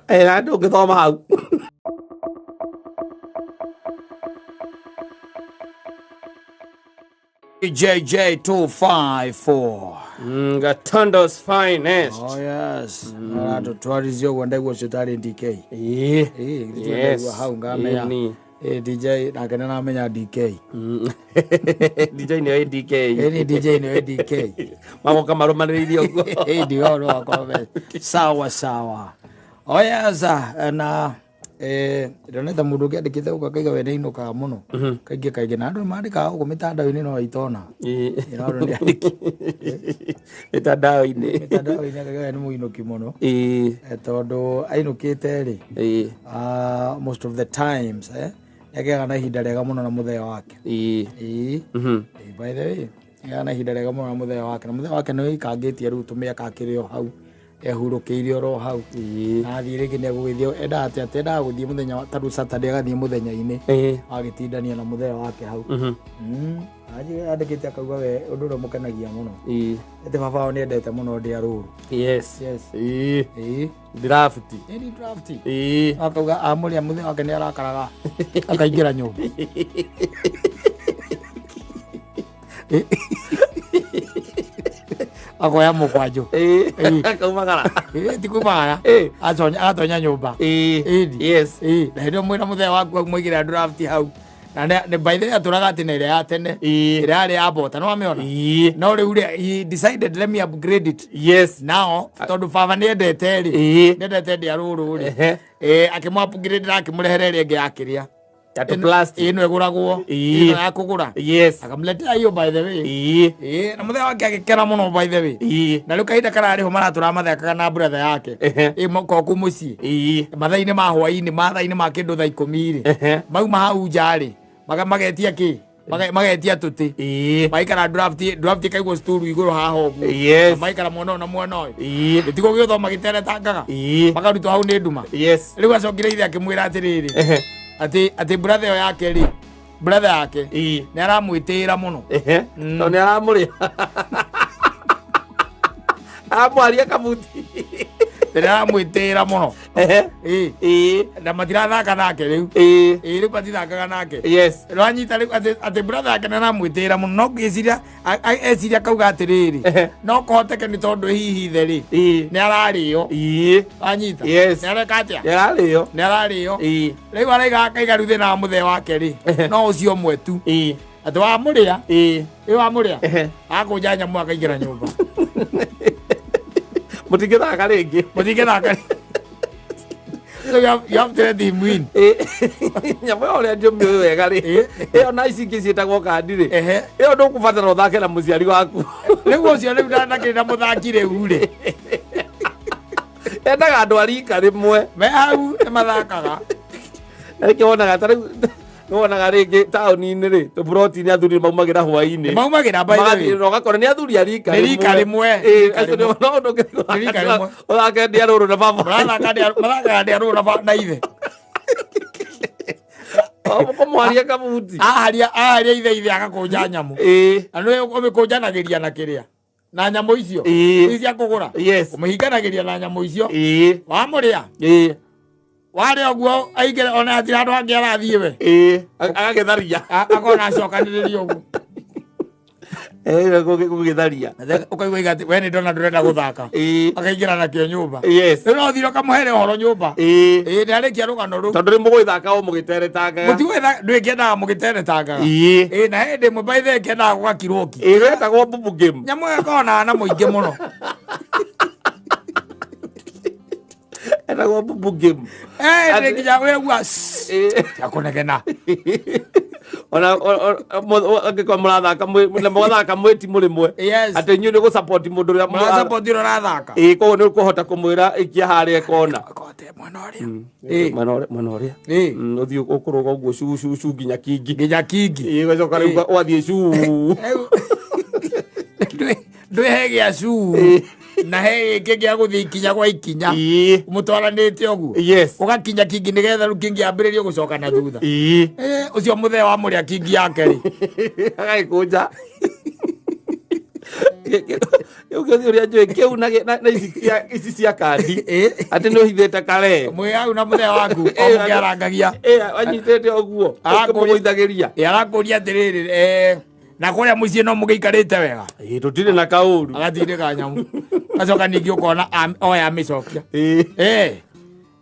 Na ndũngĩthoma hau. JJ254. Gatundo's finest. Oh yes. Aratũtwarithia ũguo ndaigua ũcio tarĩ DK. Ĩĩ. Ĩĩ, Yes. ndaigua hau ngamenya. Ĩni. Ĩĩ, DJ nake nĩaramenya DK. DJ nĩyo DK. Ĩni DJ nĩwe DK. Magoka marũmanĩrĩirie ũguo. Ĩĩ, ndio wakorwo sawa sawa. Oh yes, na ndonete mũndũ ũngĩ andĩkĩte gũkũ akaiga we nĩainũkaga mũno kaingĩ kaingĩ, na andũ nĩmandĩkaga gũkũ mĩtandao-inĩ no itona. Ĩĩ. Ĩno andũ nĩ andĩki Mĩtandao-inĩ. mĩtandao-inĩ akaiga we nĩ mũinũki mũno. Ĩĩ. Tondũ ainũkĩte rĩ, Ĩĩ. Most of the times nĩagĩaga na ihinda rĩega mũno na mũthee wake. Ĩĩ. Ĩĩ. Ĩĩ, by the way, nĩagĩaga na ihinda rĩega mũno na mũthee wake, na mũthee wake nĩwĩikangĩtie rĩu tũmĩaka akĩrĩ o hau, ehurũkĩire oro hau. Ĩĩ. Na athiĩ rĩngĩ nĩegũgĩthiĩ, endaga atĩ atĩ endaga gũthiĩ mũthenya ta rĩu Saturday agathiĩ mũthenya-inĩ, Ĩĩ. agĩtindania na mũthee wake hau. Anjĩ andĩkĩte akauga we ũndũ ũrĩa ũmũkenagia mũno Ĩĩ. atĩ baba wao nĩendete mũno ndĩa rũru. Yes. Yes. Ĩĩ. Ĩĩ. Draft. Ĩni draft. Ĩĩ. Akauga amũrĩa mũthee wake nĩ arakaraga akaingĩra nyũmba. Akoya mũkwanjũ. Ĩĩ. Ĩĩ. Akaumagara. Ĩĩ, ti kumagara. Ĩĩ. Agatonya nyũmba. Ĩĩ. Ĩni. Yes. Ĩĩ, na hĩndĩ ĩyo mwĩna mũthee waku hau mwaigĩra draft hau, na by the way atũraga atĩ na ĩrĩa ya tene, Ĩĩ. ĩrĩa yarĩ ya bota nĩ wamĩona. Ĩĩ. No rĩu rĩ, he decided, let me upgrade it Yes. now, tondũ baba nĩendete rĩ, Ĩĩ. nĩendete ndĩa rũrũ rĩ. Ehe. Ĩĩ, akĩmũ upgrade na akĩmũrehere ĩrĩa ĩngĩ ya kĩrĩa Ya tũ plastic. ĩno ĩgũragwo. Ĩĩ. Ĩno ya kũgũra. Yes. Akamletea hiyo, by the way. Ĩĩ. Ĩĩ, na mũthee wake agĩkena mũno, by the way. Ĩĩ. Na rĩu kahinda kararĩho maratũra mathekaga na brother yake. Ehe. Ĩ koku mũciĩ Ĩĩ. mathaa-inĩ ma hwaĩ-inĩ, mathaa-inĩ ma kĩndũ thaa 10 rĩ, Ehe. mauma hau nja rĩ, magetia kĩ, magetia tũtĩ. Ĩĩ. Maikara draft, draft ĩkaigwo sturu igũrũ haha ũguo. Yes. Maikara mwena ũyũ na mwena ũyũ. Ĩĩ. Gĩtigo gĩgũthoma gĩteretangaga. Ĩĩ. Makarutwo hau nĩ nduma. Yes. Rĩu acokire ithe akĩmwĩra atĩrĩrĩ, Ehe. atĩ brother ĩyo yake rĩ, brother yake Ĩĩ. nĩ aramwĩtĩĩra mũno. Ehe. Tondũ nĩ aramũrĩa. Aramwaria kabuti. Nĩ aramwĩtĩĩra mũno. Ehe. Ĩĩ. Ĩĩ. Na matirathaka nake rĩu. Ĩĩ. Ĩĩ, rĩu matithakaga nake. Yes. Rwanyita rĩu atĩ brother yake nĩ aramwĩtĩĩra mũno, no ngĩciria eciria akauga atĩrĩrĩ, Ehe. no kũhoteke nĩ tondũ hihi ithe rĩ, Ĩĩ. nĩ ararĩo. Ĩĩ. Wanyita? Yes. Nĩ areka atĩa? Nĩ ararĩo. Nĩ ararĩo. Ĩĩ. Rĩu araiga akaiga rĩu thĩna wa mũthee wake rĩ, Ehe. no ũcio ũmwe tu, Ĩĩ. atĩ wamũrĩa, Ĩĩ. ĩ wamũrĩa, Ehe. akũnja nyamũ akaingĩra nyũmba. Mũtingĩthaka rĩngĩ. Mũtingĩthaka. So you have to let him win. Nyamũ ĩyo ũrĩa njũmĩũĩ wega rĩ, Ĩ. ĩyo na ici ingĩ ciĩtagwo kandi rĩ, Ehe. ĩyo ndũkũbatara ũthake na mũciari waku. Rĩu ũcio rĩu ndakĩrĩ na mũthaki rĩu rĩ. Endaga andũ a rika rĩmwe. Me hau nĩ mathakaga. Rĩngĩ wonaga ta rĩu nĩwonaga rĩngĩ taũni-inĩ rĩ, tũburoti-inĩ athuri maumagĩra hwaĩ-inĩ. Nĩ maumagĩra by the way. Magathiĩ na ũgakora nĩ athuri a rika Nĩ rika rĩmwe. Ĩ, Rika acio rĩmwe. nĩ no ndũngĩthiĩ Nĩ rika rĩmwe. ũthake ndĩa rũrũ na baba. Mathakaga ndĩa rũrũ na ithe. Kũmwaria kabuti. Aharia aharia ithe ithe agakũnja nyamũ. Ĩ. Na nĩ ũmĩkũnjanagĩria na kĩrĩa? Na nyamũ icio. Ĩ. Ici cia kũgũra. Yes. Ũmĩhinganagĩria na nyamũ icio. Ĩ. Wamũrĩa. Ĩ. Warĩa ũguo aingĩre ona hatirĩ handũ hangĩ arathiĩ we. Ĩ. Agagĩtharia. Akona acokanĩrĩria ũguo. Ĩ, gũgĩtharia. Ũkaigua iga atĩ we nĩ ndona ndũrenda gũthaka. Ĩ. Akaingĩra nakĩo nyũmba. Yes. Rĩu no ũthire ũkamũhere ũhoro nyũmba. Ĩ. Ĩ nĩ arĩkia rũgano rũu. Tondũ rĩu mũgũgĩthaka o mũgĩteretangaga. Mũtigwetha ndwĩkĩendaga mũgĩteretangaga. Ĩ. Ĩ na hĩndĩ ĩmwe by the way kĩendaga gũgakirwo ki. Ĩ, wetagwo bubu game. Nyamũ ĩyo ĩkoragwo na mũingĩ mũno. Etagwo bubu game. Eh, nĩ Atĩ- nginya wegua Ĩ. akũnegena. Ona angĩkorwo mũrathaka na mũgathaka mwĩ timu rĩmwe. Yes. Atĩ inyuĩ nĩ gũsupport mũndũ ũrĩa Mũrasupport ũrĩa ũrathaka. Ĩ, koguo nĩ ũkũhota kũmwĩra ikia harĩa kona. Kote mwena ũrĩa. Ĩ. Mwena ũrĩa mwena ũrĩa. Ĩ. Ũthiĩ ũkũrũga ũguo cu cu cu nginya kingi. Nginya kingi. Ĩ, ũgacoka rĩu ũgathiĩ cu. Ndwĩ he gĩa cu na he gĩkĩ gĩa gũthiĩ ikinya gwa ikinya. Ĩ. Mũtwaranĩte ũguo. Yes. Ũgakinya kingi nĩgetha rĩu kingi yambĩrĩrie gũcoka na thutha. Ĩ. Eh, ũcio mũthee wa mũrĩa kingi yake rĩ. Agagĩkũnja. Kĩu kĩu ũrĩa njũĩ kĩu na ici cia kandi. Ĩ. Atĩ nĩ ũhithĩte kare. Mwĩ hau na mũthee waku o mũkĩarangagia. Ĩ, anyitĩte ũguo. Ũkĩmũgũithagĩria. Ĩ, arakũria atĩrĩrĩ eh, na kũrĩa mũciĩ no mũgĩikarĩte wega. Ĩ, tũtirĩ na kaũru. Agatindĩka nyamũ. Gacoka ningĩ ũkona oya amĩcokia. Ĩ. Eh,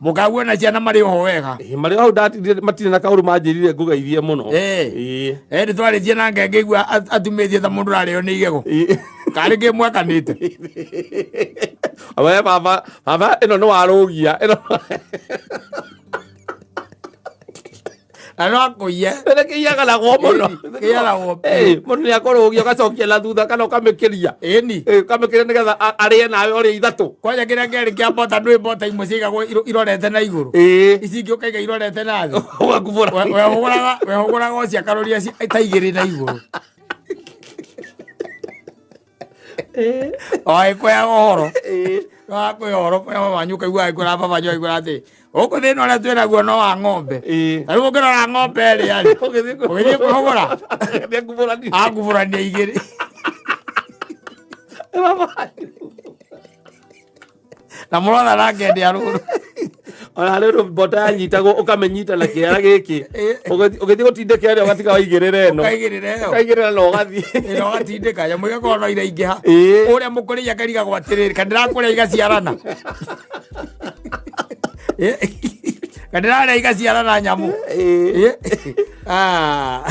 mũkaguo na ciana marĩ oho wega. Ĩ, marĩ hau ndatirire matirĩ na kaũru manjĩrire ngũgeithie mũno. Ĩ. Ĩ. Eh, nĩ twarĩtie na ngengĩigua atumĩtie ta mũndũ ũrarĩo nĩ igego. Ĩ. Karĩ kĩ mwakanĩte. We baba, baba ĩno nĩ warũgia. Ĩno Na no akũiye. Ĩno kĩiyaganagwo mũno. Kĩiyaragwo. Ĩ, mũndũ nĩ akũrũgia ũgacokia na thutha kana ũkamĩkĩria. Ĩni. Ĩ, ũkamĩkĩria nĩgetha arĩe nawe ũrĩe ithatũ. Kwanja kĩrĩa kĩarĩ kĩa mbota ndwĩ mbota imwe ciigagwo irorete na igũrũ. Ĩ. Ici ingĩ ũkaiga irorete na thĩ. Ũgakubũra. Wehũgũraga ũciakarũria ta igĩrĩ na igũrũ. O agĩkũheaga ũhoro. Ĩ. Wakũhe ũhoro kũrĩa mama wanyu ũkaigua agĩkwĩra baba wanyu agĩkwĩra atĩ gũkũ thĩna ũrĩa twĩnaguo no wa ng'ombe. Ĩ. Ta rĩu ũngĩrora ng'ombe ĩrĩa rĩ, Ũgĩthiĩ ũgĩthiĩ kwĩhũgũra Ũgĩthiĩ kubũrania. akubũrania igĩrĩ. Baba wanyu. Na mũrona nake ndĩa rũrũ. Ona harĩ ũndũ mbota yanyitagwo ũkamĩnyita na kĩara gĩkĩ. Ĩ. Ũgĩthiĩ gũtindĩka ĩrĩa ũgatiga waigĩrĩra ĩno. Ũkaigĩrĩra ĩyo. Ũkaigĩrĩra na ũgathiĩ. Ĩno ũgatindĩka nyamũ ĩgakorwo no iraingĩha. Ĩ. Ũrĩa mũkũrĩi akarigagwo atĩrĩrĩ, kana ndĩrakũrĩa igaciarana. Ĩ. Kana ndĩrarĩa igaciarana nyamũ. Ĩ. Ĩ. Ah.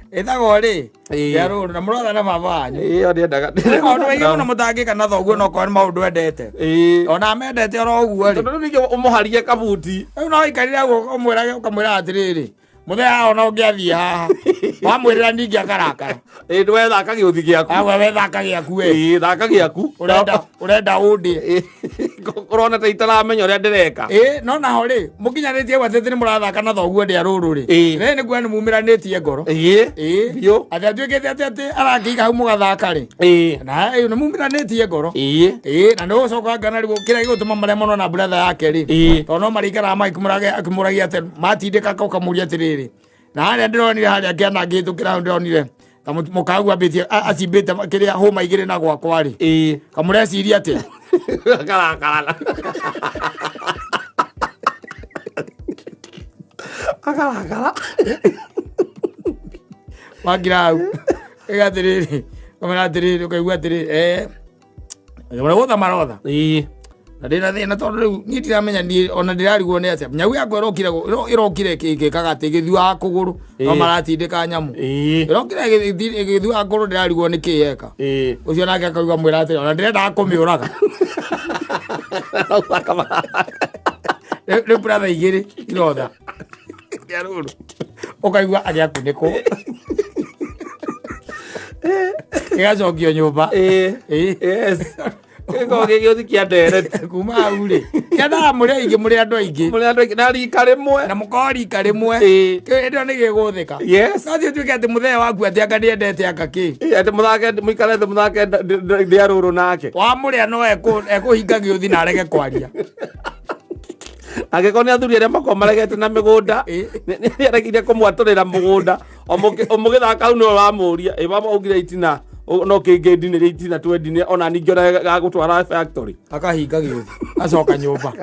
Ĩtagwo rĩ? Ĩ. Ya rũrũ na mũrotha na baba wanyu. Ĩ, ĩyo ndĩendaga. Maũndũ maingĩ mũno mũtangĩka na thoguo no korwo nĩ maũndũ endete. Ĩ. Ona amendete oro ũguo rĩ. Tondũ rĩu ningĩ ũmũharie kabuti. Rĩu no waikarire ũguo ũmwĩrage ũkamwĩra atĩrĩrĩ, mũthee haha ona ũngĩathiĩ haha. Wamwĩrĩra ningĩ akarakara. Ĩ, ndwe thaka gĩũthi gĩaku. Awe we thaka gĩaku we. Ĩ, thaka gĩaku. Ũrenda ũrenda ũndĩe. Ĩ, ũrona ta itaramenya ũrĩa ndĩreka. Ĩ, no naho rĩ, mũkinyanĩtie ũguo atĩ nĩ mũrathaka na thoguo ndĩa rũrũ rĩ. Ĩ. Rĩ nĩ kuona nĩ mumĩranĩtie ngoro. Ĩ. Ĩ. Biũ. Atĩ atuĩkĩte atĩ atĩ arakĩiga hau mũgathaka rĩ. Ĩ. Na ĩ, nĩ mumĩranĩtie ngoro. Ĩ. Ĩ, na nĩ ũgũcoka ngana rĩu kĩrĩa gĩgũtũma maremwo na brother yake rĩ. Ĩ. Tondũ no marĩikaraga magĩkĩmũragia akĩmũragia atĩ matindĩka ũkamũria atĩrĩrĩ. Na harĩa ndĩronire harĩa kĩanangĩtũkĩra hau ndĩronire ta mũkau ambĩtie acimbĩte kĩrĩa hũma igĩrĩ na gwakwa rĩ. Ĩ. Kamũreciria atĩa? Akarakarana. Akarakara. Wakira hau. Ĩga atĩrĩrĩ, kamwĩra atĩrĩrĩ ũkaigua atĩrĩrĩ, eh, gũtha marotha. Ĩ. Na ndĩna thĩna tondũ rĩu niĩ ndiramenya niĩ ona ndĩrarigwo nĩ atĩa. Nyau yakwa ĩrokire ĩrokire ĩgĩkaga atĩ ĩgĩthiaga kũgũrũ no Ĩ. maratindĩka nyamũ. Ĩ. Ĩrokire ĩgĩthiaga kũgũrũ ndĩrarigwo nĩ kĩ yeka. Ĩ. Ũcio nake akauga mwĩra atĩrĩ ona ndĩrendaga kũmĩũraga. Rĩu brother igĩrĩ irotha rĩa rũrũ ũkaigua agĩakunĩkwo gĩgacokio nyũmba. Ĩĩ. Ĩĩ. Yes, gĩkoragwo gĩ gĩũthi kĩa ndereti. Kuma hau rĩ, kĩendaga mũrĩ aingĩ, mũrĩ andũ aingĩ. Mũrĩ andũ aingĩ na rika rĩmwe. Na mũkorwo rika rĩmwe. Ĩĩ. Hĩndĩ ĩyo nĩ gĩgũthĩka. Yes. No thiĩ ũtuĩke atĩ mũthee waku atĩ anga nĩendete anga kĩ. Ĩĩ, atĩ mũthake, mũikare thĩ mũthake ndĩa rũrũ nake. Wamũrĩa no ekũhinga gĩũthi na arege kwaria. Angĩkorwo nĩ athuri arĩa makoragwo maregete na mĩgũnda, Ĩĩ. nĩ aregire kũmwatũrĩra mũgũnda. O mũgĩthaka hau nĩwe wamũria, ĩ baba augire itina no kĩngĩ ndinĩria itina twendinĩ ona ningĩ ona gagũtwara factory. Akahinga gĩũthi acoka nyũmba.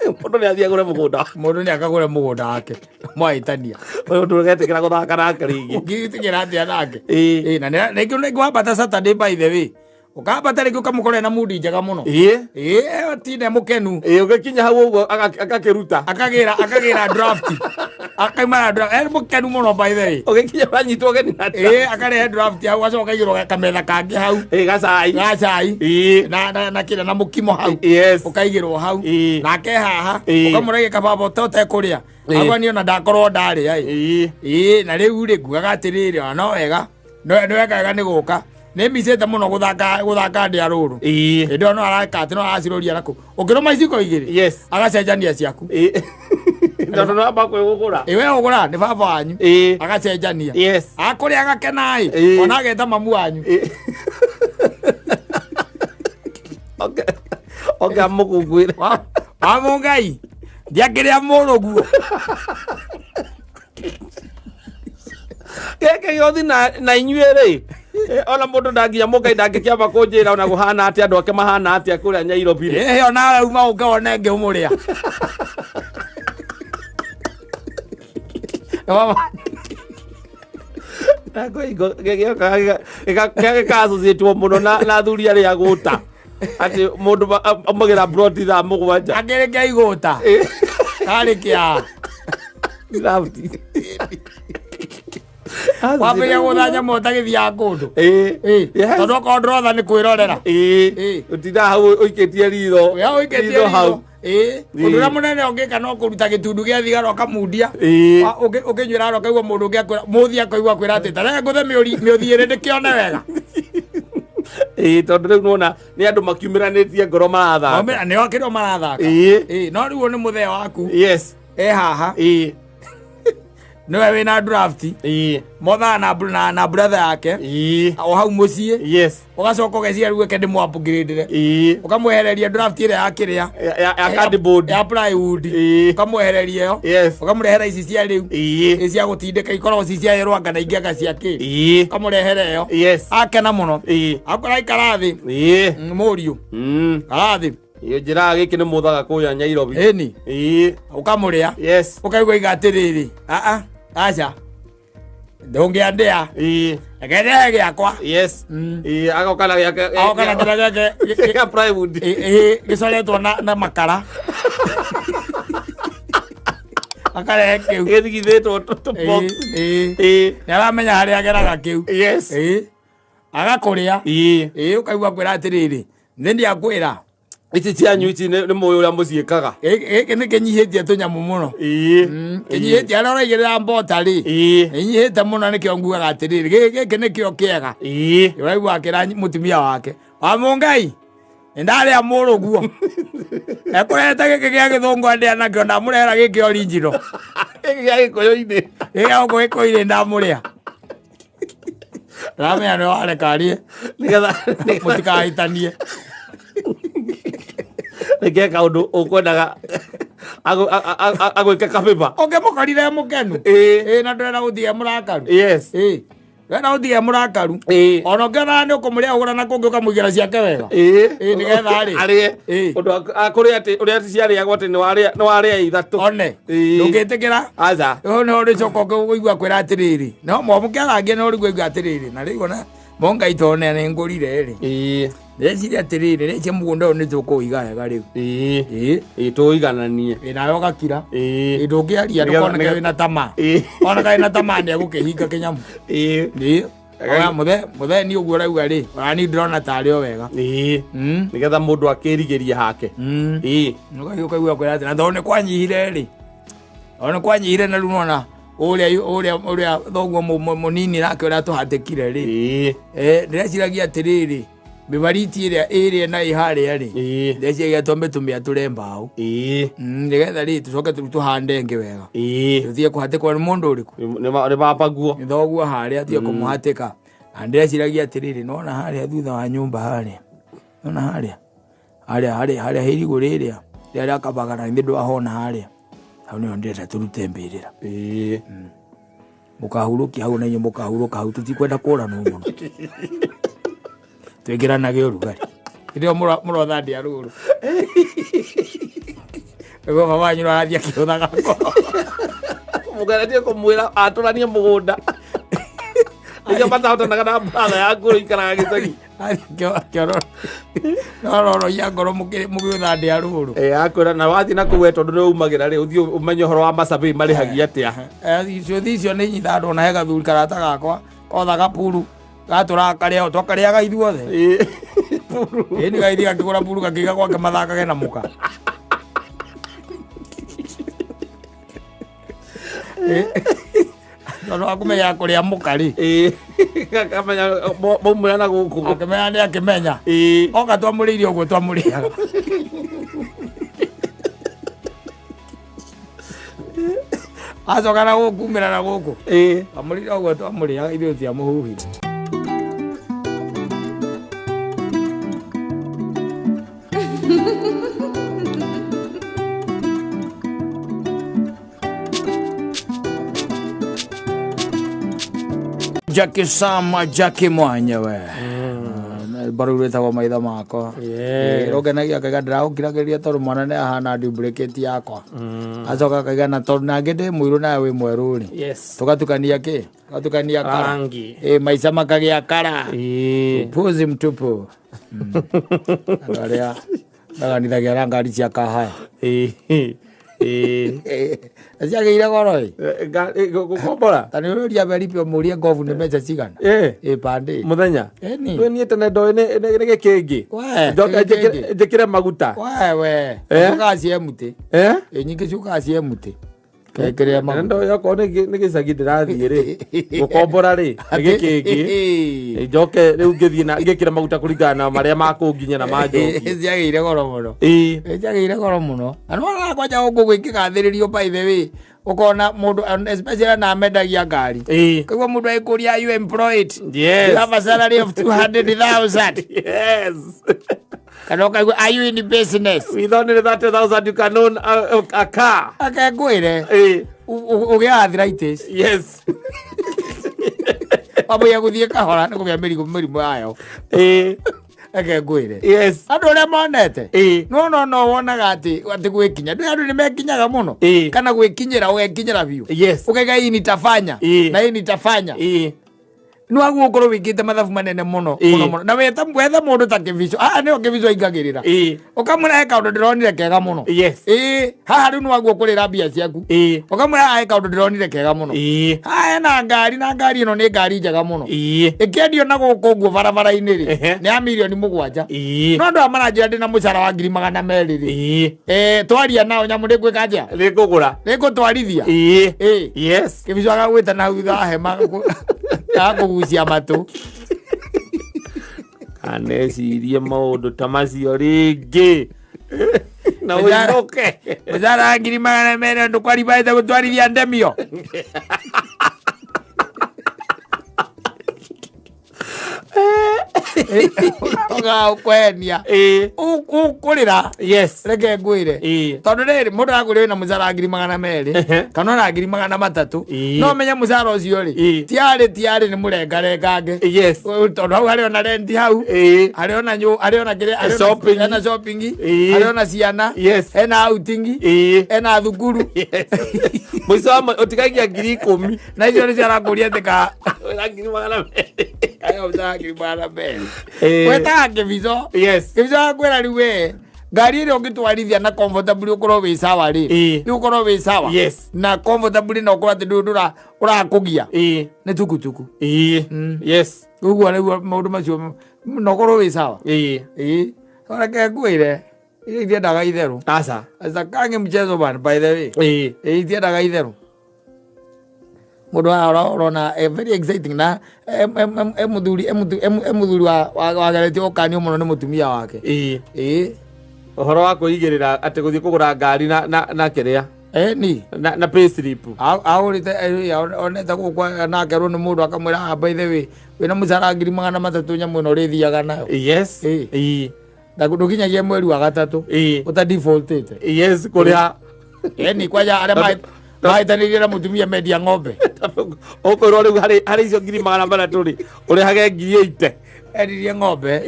Mũndũ nĩ athiĩ agũre mũgũnda. Mũndũ nĩ akagũre mũgũnda wake mwahĩtania. Ũyũ ndũgetĩkĩra gũthaka nake rĩngĩ. Ũngĩgĩtigĩra atĩa nake? Ĩĩ. Ĩĩ, na rĩngĩ rĩngĩ wambata Saturday, by the way, ũkambata rĩngĩ ũkamũkora na mundi njega mũno. Ĩĩ. Ĩĩ, ĩyo tinde mũkenu. Ĩĩ, ũgĩkinya hau ũguo agakĩruta. Akagĩra draft, akaima na draft e mũkenu mũno, by the way. Ũgĩkinya ũranyitwo ũgeni na Ĩĩ, akarehe draft hau, acoka aigĩrwo kametha kangĩ hau. Ĩĩ, gacai. Ga cai. Ĩĩ. Na kĩrĩa na mũkimo hau. Yes. Ũkaigĩrwo hau. Ĩĩ. Nake haha Ĩĩ. ũkamũrege kababa ũtekũrĩa. Ĩĩ. Agwa niĩ ona ndakorwo ndarĩa ĩ. Ĩĩ. Ĩĩ, na rĩu rĩ, ngugaga atĩrĩrĩ, ona no wega, no wega wega nĩ gũka nĩ micĩte mũno gũthaka ndĩa rũrũ. Ĩĩ. Hĩndĩ ĩyo no araka atĩ no araciroria nakũ ũkĩrũma iciko igĩrĩ. Yes. Agacenjania ciaku. Ĩĩ, tondũ no amba kwĩgũgũra. Ĩ, we ũgũra nĩ baba wanyu. Ĩĩ. Agacenjania. Yes. Akũrĩa agakena ĩ. Ĩĩ. Ona ageta mamu wanyu. Ĩĩ. Okay. Okay, amũkũngũĩre. Wa mũngai ndiakĩrĩa mũrũguo. Gĩkĩ gĩothi na inyuĩ rĩ, ona mũndũ ndanginya mũngai ndangĩkĩamba kũnjĩra ona gũhana atĩa, andũ ake mahana atĩa kũrĩa Nyairobi rĩ. Ĩĩ, onawe uma ũke wone ngĩmũrĩa. Gĩka-associatwo mũno na athuri arĩa agũta atĩ mũndũ aumagĩra mburoti thaa 7. Akĩrĩ kĩa igũta karĩ kĩa wambĩrĩria gũtha nyamũ ũtagĩthiaga kũndũ. Ĩĩ. Ĩĩ. Yes. Tondũ okorwo ndũrotha nĩ kwĩrorera. Ĩĩ. Ĩĩ. Ũtindaga hau ũikĩtie ritho. Ũrĩa ũikĩtie ritho hau. ritho. Ĩĩ. Ĩĩ. Ũndũ ũrĩa mũnene ũngĩka no kũruta gĩtundu gĩa thigara ũkamundia. Ĩĩ. Ũkĩnyuĩra haro ũkaigua mũndũ ũngĩ akwĩra, mũthi akaigua akwĩra atĩ tareke ngũthe mĩũthi ĩrĩ ndĩkĩone wega. Ĩĩ, tondũ rĩu nĩwona nĩ andũ makiumĩranĩtie ngoro marathaka. Maumĩra nĩo kĩrĩa marathaka. Ĩĩ. Ĩĩ, no rĩu ũyũ nĩ mũthee waku. Yes. E haha. Ĩĩ. Nĩwe wĩna draft. Ĩĩ. Mothaga na brother yake. Ĩĩ. O hau mũciĩ. Yes. Ũgacoka ũgeciria rĩu eke ndĩmũ-upgrade-re. Ĩĩ. Ũkamwehereria draft ĩrĩa ya kĩrĩa. Ya cardboard. Ya plywood. Ĩĩ. Ũkamwehereria ĩyo. Yes. Ũkamũrehera ici cia rĩu. Ĩĩ. Ĩ cia gũtindĩka ikoragwo ci cia rwanga na ingĩ anga cia kĩ. Ĩĩ. Ũkamũrehere ĩyo. Yes. Akena mũno. Ĩĩ. Akora ikara thĩ. Ĩĩ. Mũriũ. Kara thĩ. Ĩĩ, njĩraga gĩkĩ nĩ mũthaga kũrĩa Nyairobi. Ĩni. Ĩĩ. Ũkamũrĩa. Yes. Ũkaigua iga atĩrĩrĩ. Aa. Aca. Ndũngĩandĩa. Ĩĩ. Reke ndehe gĩakwa. Yes. Ĩĩ, agoka na gĩake. Agoka na kĩrĩa gĩake gĩa plywood. Ĩ, gĩcoretwo na makara. Akarehe kĩu. Gĩthigithĩtwo tũ box. Ĩ, ĩ. Ĩĩ. Nĩ aramenya harĩa ageraga kĩu. Yes. Ĩ. Agakũrĩa. Ĩĩ. Ĩ, ũkaigua kwĩra atĩrĩrĩ, nĩ ndiakwĩra. Ici cianyu ici nĩ mũĩ ũrĩa mũciĩkaga. Gĩkĩ nĩ kĩnyihĩtie tũnyamũ mũno. Ĩĩ. Kĩnyihĩtie harĩa ũraigĩrĩra mbota rĩ. Ĩĩ. Ĩnyihĩte mũno nĩkĩo ngugaga atĩrĩrĩ, gĩkĩ nĩkĩo kĩega. Ĩĩ. Ũraigua akĩra mũtumia wake, wa mũngai nĩ ndarĩa mũrũguo ekũrehete gĩkĩ gĩa gĩthũngũ andĩa nakĩo ndamũrehera gĩkĩ original. Gĩkĩ gĩa gĩkũyũ-inĩ. Gĩkĩ gĩa gũkũ gĩkũyũ-inĩ ndamũrĩa ndamenya nĩ wareka arie. Nĩgetha Mũtikahĩtanie. Nĩke kaũndũ ũkwendaga agwĩke kabĩba. Ũngĩmũkorire mũkenu. Ĩĩ. Ĩĩ, na ndwenda gũthiĩ mũrakaru. Yes. Ĩĩ, ndwenda gũthiĩ mũrakaru. Ĩĩ. Ona ũngĩona nĩ ũkũmũrĩa ũgũra na kũngĩ ũkamũigĩra ciake wega. Ĩĩ. Ĩĩ, nĩgetha arĩe. Arĩe. Ĩĩ. Ũndũ akũrĩa atĩ ũrĩa atĩ ciarĩagwo atĩ nĩ warĩa ithatũ. One. Ĩĩ. Ndũngĩtĩkĩra. Aca. Ũyũ nĩ ũrĩcoka ũkĩigua kwĩra atĩrĩrĩ, no mwamũkĩarangia nĩ ũrĩgua igua atĩrĩrĩ, na rĩu ona mongai tone nĩ ngũrire rĩ. Ĩĩ. Ndĩreciria atĩrĩrĩ, rĩcio mũgũnda ũyũ nĩ tũkũũiga wega rĩu. Ĩĩ. Ĩĩ. Ĩĩ, tũigananie. Ĩ, nawe ũgakira. Ĩĩ. Ĩ, ndũngĩaria Nĩgetha- ndũkoneke wĩna tamaa. Ĩĩ. Oneka wĩna tamaa nĩ egũkĩhinga kĩnyamũ. Ĩĩ. Ĩĩ. Oya muthe muthe ni ũguo ũrauga rĩ ona niĩ ndĩrona tarĩ o wega. Ĩĩ. Nĩgetha mũndũ akĩrigĩrie hake. Ĩĩ. Ũgathiĩ ũkaigua kwĩra atĩ na tondũ nĩ kwanyihire rĩ, tondũ nĩ kwanyihire na rĩu nona ũrĩa ũrĩa ũrĩa thoguo mũnini nake ũrĩa tũhatĩkire rĩ. Ĩĩ. Ndĩreciragia atĩrĩrĩ, mĩbariti ĩrĩa ĩrĩa na ĩ harĩa rĩ, Ĩĩ. ndĩreciragia twambe tũmĩatũre mbaũ. Ĩĩ. Nĩgetha rĩ tũcoke rĩu tũhande ĩngĩ wega. Ĩĩ. Tũtige kũhatĩkwo nĩ mũndũ ũrĩkũ? Nĩ babaguo. Nĩ thoguo harĩa atige kũmũhatĩka. Na ndĩreciragia atĩrĩrĩ, nona harĩa thutha wa nyũmba harĩa, nona harĩa harĩa harĩa harĩa he irigũ rĩrĩa rĩrĩa rĩa kabagana nĩ ndwahona harĩa hau nĩho ndĩrenda tũrute mbĩrĩra. Ĩĩ. Mũkahurũkia hau na inyuĩ mũkahurũka hau, tũtikwenda kũranwo mũno, twĩkĩranage ũrugarĩ. Hĩndĩ ĩyo mũrotha ndĩa rũrũ nĩguo baba wanyu arathiĩ akĩhũthaga ngoro. Mũgeretie kũmwĩra atũranie mũgũnda. Nĩkĩo matahotanaga na mbatha yaku ũikaraga gĩcagi. Nororoia ngoro mũgĩũtha ndĩa rũrũ. Ĩĩ, akwĩra na wathiĩ na kũu we tondũ nĩ umagĩra rĩ, ũthiĩ ũmenye ũhoro wa macabĩ marĩhagia atĩa. Ciũthi icio nĩ nyithandwo na he gathuri karata gakwa kothaga puru gatũraga karĩa twakarĩaga ithuothe. Ĩĩ. Puru. Ĩĩ nĩ gagĩthiĩ gakĩgũra puru gakĩiga gwake mathakage na mũka. Tondũ akũmenya kũrĩa mũka rĩ. Ĩĩ. Akamenya maumĩra na gũkũ. Akĩmenya nĩ akĩmenya. Ĩĩ. Oka twamũrĩire ũguo twamũrĩaga. Acoka na gũkũ umĩra na gũkũ. Ĩĩ. Twamũrĩire ũguo twamũrĩaga ithuĩ tũtiamũhuhire. Jackie Sama Jackie mwenyewe baru rĩtagwo maitho makwa. Yeah. Rũngenagia akaiga ndĩragũkiragĩrĩria tondũ mwana nĩ ahana duplicate yakwa. Acoka akaiga na tondũ nangĩ ndĩ mũirũ nawe wĩ mwerũ rĩ, Yes. tũgatukania kĩ, tũgatukania kara. Rangi. Ĩ maica makagĩa kara. Ĩĩ. Puzi mtupu. Andũ arĩa maganithagia na ngari cia kahaya. Ĩĩ. Ĩĩ. Ciagĩire goro ĩ. Gũkombora. Ta nĩ ũrũria Beripe ũmũrie ngobu nĩ mbeca cigana. Ĩĩ. Ĩ pande. Mũthenya. Ĩni. Rĩu niĩ tene ndoĩ nĩ gĩkĩngĩ. We, Njoke nĩ gĩkĩngĩ. njĩkĩre maguta. Wewe, Eh? ciũkaga ciĩ mũtĩ. Eh? Ĩ nyingĩ ciũkaga ciĩ mũtĩ. Kekĩrĩa Tene maguta. ndoĩ okorwo nĩ gĩcagi ndĩrathiĩ rĩ, gũkombora rĩ, nĩ gĩkĩngĩ. Njoke rĩu ngĩthiĩ na ngĩkĩre maguta kũringana na marĩa makũnginya na manjokie. Ciagĩire goro mũno. Ĩĩ. Ciagĩire goro mũno. Na nĩwona kwanja gũkũ gwĩkĩgathĩrĩrio by the way, ũkona mũndũ especially na mendagia ngari. Ĩĩ. Koguo mũndũ agĩkũria, are you employed? Yes. You have a salary of 200,000. Yes. Kana ũkaigua, are you in business? With only 30,000 you can own a car. Akengwĩre Ĩĩ. ũgĩa arthritis. Yes. Wambũia gũthiĩ kahora nĩ kũgĩa mĩrimũ yayo. Ĩĩ. Akengwĩre. Yes. Andũ arĩa monete. Ĩĩ. No no wonaga atĩ atĩ gwĩkinya. Andũ nĩ mekinyaga mũno. Ĩĩ. Kana gwĩkinyĩra ũgekinyĩra biũ. Yes. Ũkaiga hii nitafanya. Ĩĩ. Na hii nitafanya. Ĩĩ. Nĩ waguo ũkorwo wĩkĩte mathabu manene mũno Ĩĩ. mũno mũno. Na wethe wethe mũndũ ta Kĩbico. Haha nĩho Kĩbico aingagĩrĩra. Ĩĩ. Ũkamwĩra he kaũndũ ndĩronire kega mũno. Yes. Ĩĩ, haha rĩu nĩ waguo kũrĩra mbia ciaku. Ĩĩ. Ũkamwĩra haha he kaũndũ ndĩronire kega mũno. Ĩĩ. Haha hena ngari na ngari ĩno nĩ ngari njega mũno. Ĩĩ. Ĩkĩendio na gũkũ ũguo barabara-inĩ rĩ, Ehe. nĩ ya 7 milioni. Ĩĩ. No andũ aya maranjĩra ndĩna mũcara wa 200,000 rĩ. Ĩĩ. Twaria nao nyamũ nĩngwĩka atĩa? Nĩngũgũra. Nĩngũtwarithia. Ĩĩ. Ĩĩ. Yes. Kĩbico agagwĩta na thutha wa hema agakũgucia matũ. Kanecirie maũndũ ta macio rĩngĩ. Na Mũcara- ũinũke. Mũcara wa 200,000 ndũkwaribaĩte gũtwarithia ndemio. Ũgakũhenia. Ĩĩ. Ũkũrĩra. Yes. Reke ngwĩre. Ĩĩ. Tondũ rĩrĩ mũndũ arakũrĩa wĩna mũcara wa 200,000 Ehe. kana ona 300,000 Ĩĩ. no menye mũcara ũcio rĩ Ĩĩ. tiarĩ tiarĩ nĩ mũrengarengange. Yes. Tondũ hau harĩ ona renti hau, Ĩĩ. harĩ ona nyũ, harĩ ona kĩrĩa, harĩ ona- Shopping. hena shopping, Ĩĩ. harĩ ona ciana, Yes. hena outing, Ĩĩ. hena thukuru. Yes. Mũico wa ũtigagia 10,000. Na icio nĩcio arakũria atĩ ka Wĩna 200,000. ayo mũcara 200,000. Ĩĩ. Wetaga Kĩbico. Yes. Kĩbico akwĩra rĩu we Ngari ĩrĩa ũngĩtwarithia na comfortably ũkorwo wĩ sawa rĩ, nĩ ũkorwo wĩ sawa na comfortably na ũkorwo atĩ ndũrĩ ũndũ ũrakũgia nĩ tukutuku. Ũguo nĩguo maũndũ macio na ũkorwo wĩ sawa. Ĩĩ, reke ngwĩre, iria itiendaga itherũ. Aca. Aca kange mchezo bana, by the way. Ĩĩ, itiendaga itherũ. Mũndũ haha ũrona very exciting na e mũthuri e mũthuri wageretie gũkanio mũno nĩ mũtumia wake. Ĩĩ. Ũhoro wa kwĩigĩrĩra atĩ gũthiĩ kũgũra ngari na kĩrĩa Ni na payslip. Agũrĩte onete gũkũ na akerwo nĩ mũndũ akamwĩra, "Ah, by the way, wĩna mũcara 300,000, nyamũ ĩno ũrĩthiaga nayo." Na ndũkinyagia mweri wa gatatũ ũta defaultĩte. Yes, kũrĩha. Ni kwanja arĩa mahĩtanĩirie na mũtumia mendia ng'ombe. Ũkwĩrwo rĩu harĩ icio 300,000 rĩ, ũrĩhage 80,000. Endirie ng'ombe.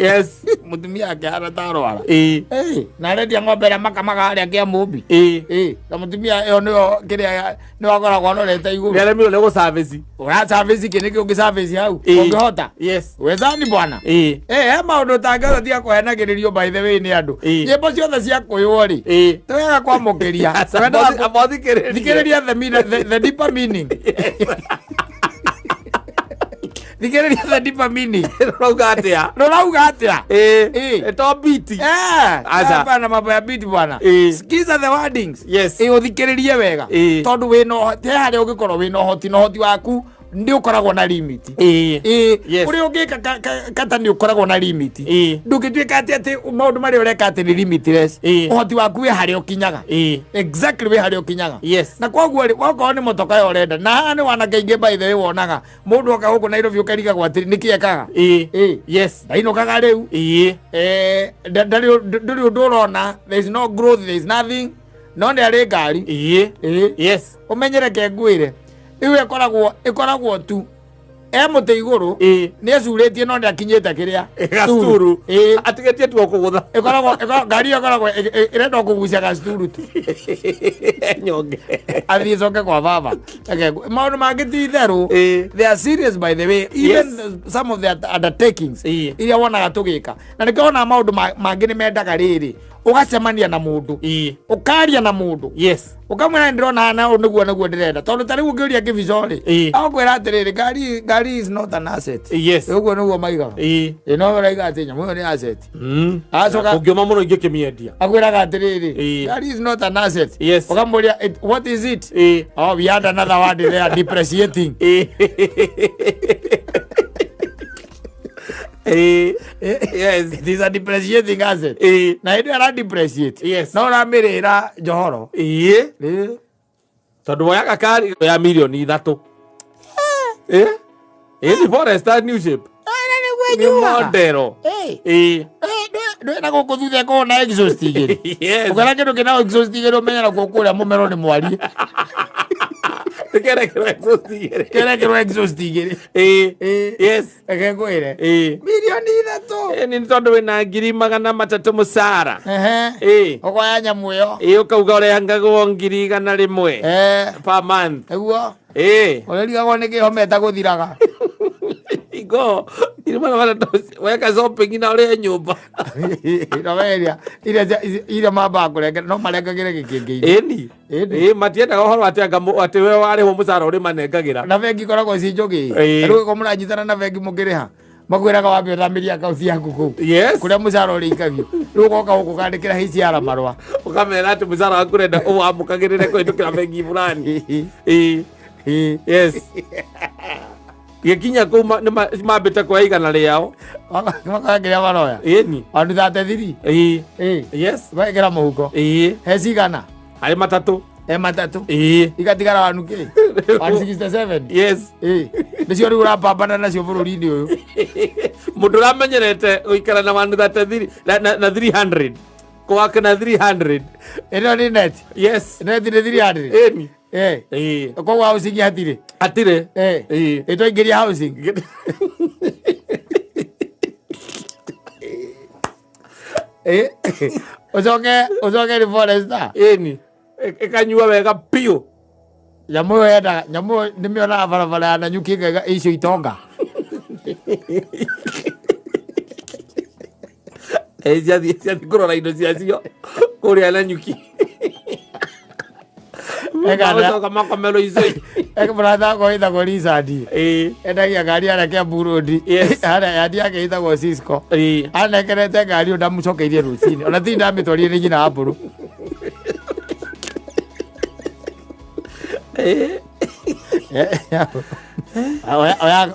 Mũtumia akĩhana ta arwara. Na arendia ng'ombe ĩrĩa makamaga harĩa Kĩamũmbi. Na mũtumia ĩyo nĩyo kĩrĩa nĩyo akoragwo arorete igũrũ. Nĩaremirwo nĩ gũ-service. Ũra service kĩ nĩkĩ ũngĩ service hau? Ũngĩhota? Wezani bwana. He maũndũ ũtangĩhota tiga kũhenagĩrĩrio, by the way, nĩ andũ. Nyĩmbo ciothe cia kũywo rĩ, twega kwamũkĩria. Twendaga Amothikĩrĩrie. Thikĩrĩria the deeper meaning. Thikĩrĩria the deeper meaning. Rũrauga atĩa? Rũrauga atĩa? To beat. Aca. Hapana, mambo ya beat bwana. Sikiza the wordings. Ũthikĩrĩrie wega. Tondũ wĩna ũhoti, he harĩa ũngĩkorwo wĩna ũhoti na ũhoti waku nĩ ũkoragwo na limit. Ũrĩa ũngĩka kata nĩ ũkoragwo na limit. Ndũngĩtuĩka atĩ maũndũ marĩa ũreka atĩ nĩ limitless. Ũhoti waku wĩ harĩa ũkinyaga. Exactly, wĩ harĩa ũkinyaga. Na koguo rĩ, wakorwo nĩ motoka ĩyo ũrenda, na haha nĩ wanake aingĩ, by the way, wonaga mũndũ oka gũkũ Nairobi ũkarigagwo atĩrĩ nĩkĩ ekaga. Ndainũkaga rĩu. Ndũrĩ ũndũ ũrona, there is no growth, there is nothing, no nĩ arĩ ngari. Ũmenyere ke ngwĩre, rĩu ĩkoragwo tu e mũtĩ igũrũ. Nĩ ecurĩtie no nĩ akinyĩte kĩrĩa Gacukuru. Atigĩtie tu o kũgũtha. Ngari ĩyo ĩkoragwo ĩrenda o kũgucia gacukuru tu. Nyonge. Athiĩ coke kwa baba. Reke maũndũ mangĩ ti itherũ. They are serious, by the way, even some of the undertakings iria wonaga tũgĩka, na nĩkĩo wonaga maũndũ mangĩ nĩ mendaga rĩrĩ ũgacemania na mũndũ, ũkaria na mũndũ, ũkamwĩra ndĩrona hana ũũ nĩguo ndĩrenda, tondũ ta rĩu ũngĩũria kĩbico rĩ, akwĩra atĩrĩrĩ, ngari is not an asset. Ũguo nĩguo maigaga. Ĩ, no ũraiga atĩ nyamũ ĩyo nĩ asset. Acoka Ũngĩũma mũno ingĩkĩmĩendia. Akwĩraga atĩrĩrĩ, ngari is not an asset. Ũkamũria, "What is it?" Oh, we had another word there, depreciating. It is a depreciating asset. Na hĩndĩ ĩyo ara depreciate no ũramĩrĩra njohoro. Tondũ woyaga kari ya 3 mirioni. Ĩ nĩ Forester new shape. Nĩ model. Ndwĩna gũkũ thutha ĩkoragwo na exhaust igĩrĩ. Ũkona kĩndũ kĩna exhaust igĩrĩ, ũmenye nakuo kũrĩa mũmero nĩ mwarie. Nĩkerekĩrwo exhaust igĩrĩ. Kĩrekĩrwo exhaust igĩrĩ. Reke ngwĩre, 3 mirioni. Ĩ, nĩ tondũ wĩna 300,000 mũcara. Ũkoya nyamũ ĩyo. Ĩ, ũkauga ũrehangagwo 100,000 per month. Nĩguo ũrĩrigagwo nĩ kĩhometa gũthiraga. Ingo 300,000 weka shopping na ũrĩhe nyũmba. Nomeria iria mambaga kũrengera no marengagĩre gĩkĩngĩ-inĩ. Ĩni. Ĩni. Ĩ, matiendaga ũhoro atĩ anga atĩ we warĩhwo mũcara ũrĩ manengagĩra. Na bengi ikoragwo ci njũgĩ. Rĩu ko mũranyitana na bengi mũkĩrĩha, makwĩraga wambe ũthamĩrie akaunti yaku kũu kũrĩa mũcara ũrĩikagio, rĩu ũgoka gũkũ ũkandĩkĩra HR marũa. Ũkamera atĩ mũcara waku ũrenda ũwamũkagĩrĩre kũhĩtũkĩra bengi fulani. Ĩ. Yes, gĩkinya kũu nĩ mambĩte kuoya 100 rĩao. Makoya kĩrĩa maroya. Ĩni. 133. Magekĩra mũhuko. He cigana? Harĩ matatũ. He matatũ. Igatigara wanu kĩ 167. Nĩcio rĩu ũrapambana nacio bũrũri-inĩ ũyũ. Mũndũ ũramenyerete gũikara na 133 na 300, kũwaka na 300. Ĩno nĩ net. Net nĩ 300. Ĩni. Koguo housing hatirĩ. Hatirĩ. Ĩtwaingĩria housing. Ũcoke nĩ forester. Ĩni, ĩkanyua wega biũ. Nyamũ ĩyo yendaga nyamũ ĩyo nĩmĩonaga barabara ya Nanyuki ĩngaiga icio itonga. Ciathiĩ kũrora indo ciacio kũrĩa Nanyuki. Magacoka makomerwo icoi. Mũrata wakwa wĩtagwo Richard. Endagia ngari harĩa Kiambu Road. Yes. Harĩa yandi yake ĩtagwo Cisco. Anengerete ngari ũyũ ndamũcokeirie rũcinĩ. Ona ti ndamĩtwarire nĩ nyina wa mbũrũ.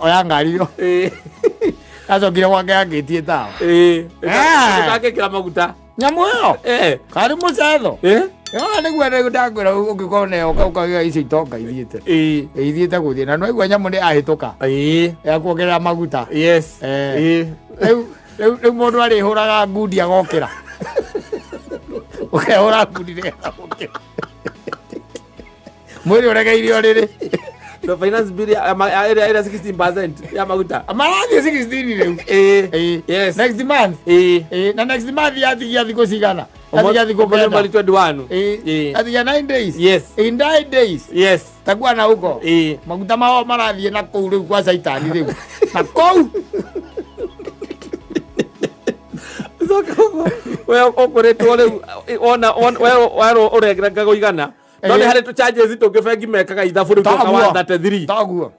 Oya ngari ĩyo. Acokire gwake akĩtie tawa. Ũtangĩkĩra maguta. Nyamũ ĩyo. Karĩ mũcetho. Ĩyo nĩguo rĩu ndakwĩra ũngĩkorwo nayo ũkagĩa icio itonga ithiĩte. Ithiĩte gũthiĩ na nĩwaigua nyamũ nĩ ahĩtũka. Ya kuongerera maguta. Yes. Rĩu rĩu rĩu mũndũ arĩhũraga ngundi agokĩra. Ũkehũra ngundi nĩgetha ũkĩre. Mwĩrĩ ũregeire ũrĩrĩ. So finance bill ya ĩrĩa 16% ya maguta. Marathiĩ 16 rĩu. Yes. Next month. Na next month yatigia thikũ cigana? Yatigia thikũ Ũmũthĩ kenda. mweri 21. Yatigia 9 days. Yes. In 9 days. Yes. Takuwa na huko. Maguta mao marathiĩ na kũu rĩu kwa caitani rĩu. Na kũu. We ũkũrĩtwo rĩu ona we werwo ũrengaga igana no nĩ harĩ tũ charges tũngĩ bengi mekaga ithabu rĩu tũka Taguo. 133. Taguo.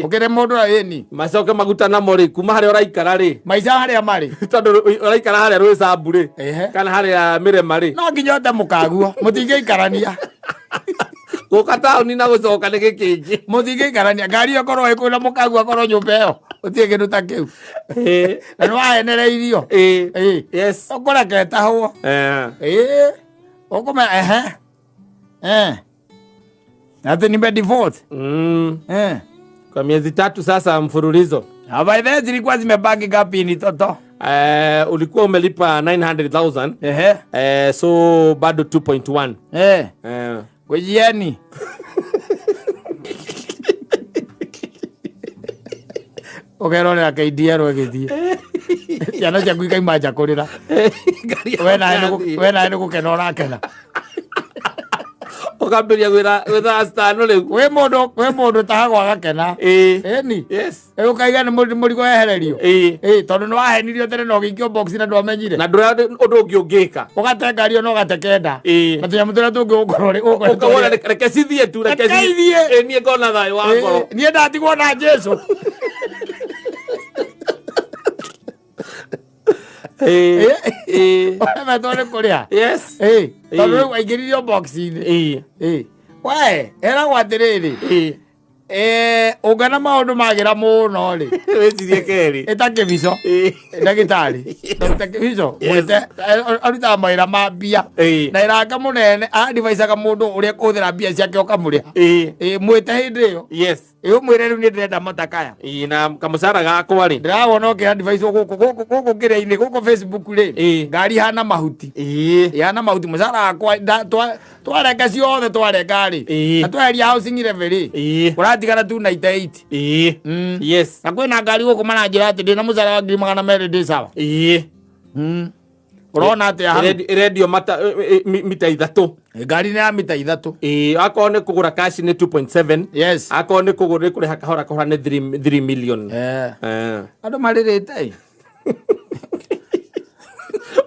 Ũkĩrĩ mũndũ ĩni. Macoke maguta namo rĩ kuma harĩa ũraikara rĩ. Maica harĩa marĩ. Tondũ ũraikara harĩa Rwĩcambu rĩ kana harĩa Mĩrema rĩ. No nginya ũte mũkaguo. Mũtingĩikarania. Gũka taũni na gũcoka nĩ gĩkĩngĩ. Mũtingĩikarania. Ngari ĩyo korwo ĩ kũu na mũkaguo akorwo nyũmba ĩyo. Gũtirĩ kĩndũ ta kĩu. Na nĩ wahenereirio. Yes. Ũkũreka ĩtahwo. Ũkũmenya ehe. Ati nime default. Kwa miezi 3 sasa mfululizo. By the way, zilikuwa zimebaki ngapi ni toto? Ulikuwa umelipa 900,000. So bado 2.1. Kujieni. Ũkerorera KDR ĩgĩthiĩ. Ciana ciaku ikaima nja kũrĩra. We nawe nĩ gũkena ũrakena. Ũkambĩrĩria gwĩtha citano rĩu. Wĩ mũndũ ũtahagwo agakena. Ĩni. Yes. Rĩu ũkaiga nĩ mũrigo wehererio. Tondũ nĩ wahenirio tene na ũgĩikio box na ndwamenyire. Na ndũrĩa ũndũ ũngĩ ũngĩka. Ũgate ngari ĩyo na ũgate kenda. Na tũnyamũ tũrĩa tũngĩ ũgũkorwo rĩ, ũgũkorwo Ũkauga reke cithiĩ tu, reke Reke cithiĩ. ithiĩ. Niĩ ngona thayũ wa ngoro. Niĩ ndatigwo na Jesũ. Ũremetwo nĩ kũrĩa. Yes. Tondũ rĩu aingĩririo box-inĩ. We, eragwo atĩrĩrĩ. Ũngana maũndũ magĩra mũno rĩ. Wĩcirie kerĩ. Ĩta kĩbico. Ndagĩtarĩ. Dr. Kĩbico. Yes. Mwĩte, arutaga mawĩra ma mbia. Na ĩraka mũnene, advisaga mũndũ ũrĩa kũhũthĩra mbia ciake ũkamũrĩha. Mwĩte hĩndĩ ĩyo. Yes. Ũmwĩre rĩu nĩ ndĩrenda matakaya. Na kamũcara gakwa rĩ. Ndĩrawona ũkĩ advise gũkũ, gũkũ, gũkũ kĩrĩa-inĩ, gũkũ Facebook rĩ. Ngari ihana mahuti. Ihana mahuti. Mũcara wakwa, twarenga ciothe twarenga rĩ. Na tweheria housing level rĩ. Kũratigara 298. Yes. Na kwĩna ngari gũkũ maranjĩra atĩ ndĩna mũcara wa ngiri magana merĩ ndĩ sawa. Ũrona atĩa hau? Ĩrendio mita 3. Ngari nĩ ya mita 3. Akorwo nĩ kũgũra cash nĩ 2.7. Yes. Akorwo nĩ kũgũra, nĩ kũrĩha kahora kahora nĩ 3 million. Andũ marĩrĩte ĩ.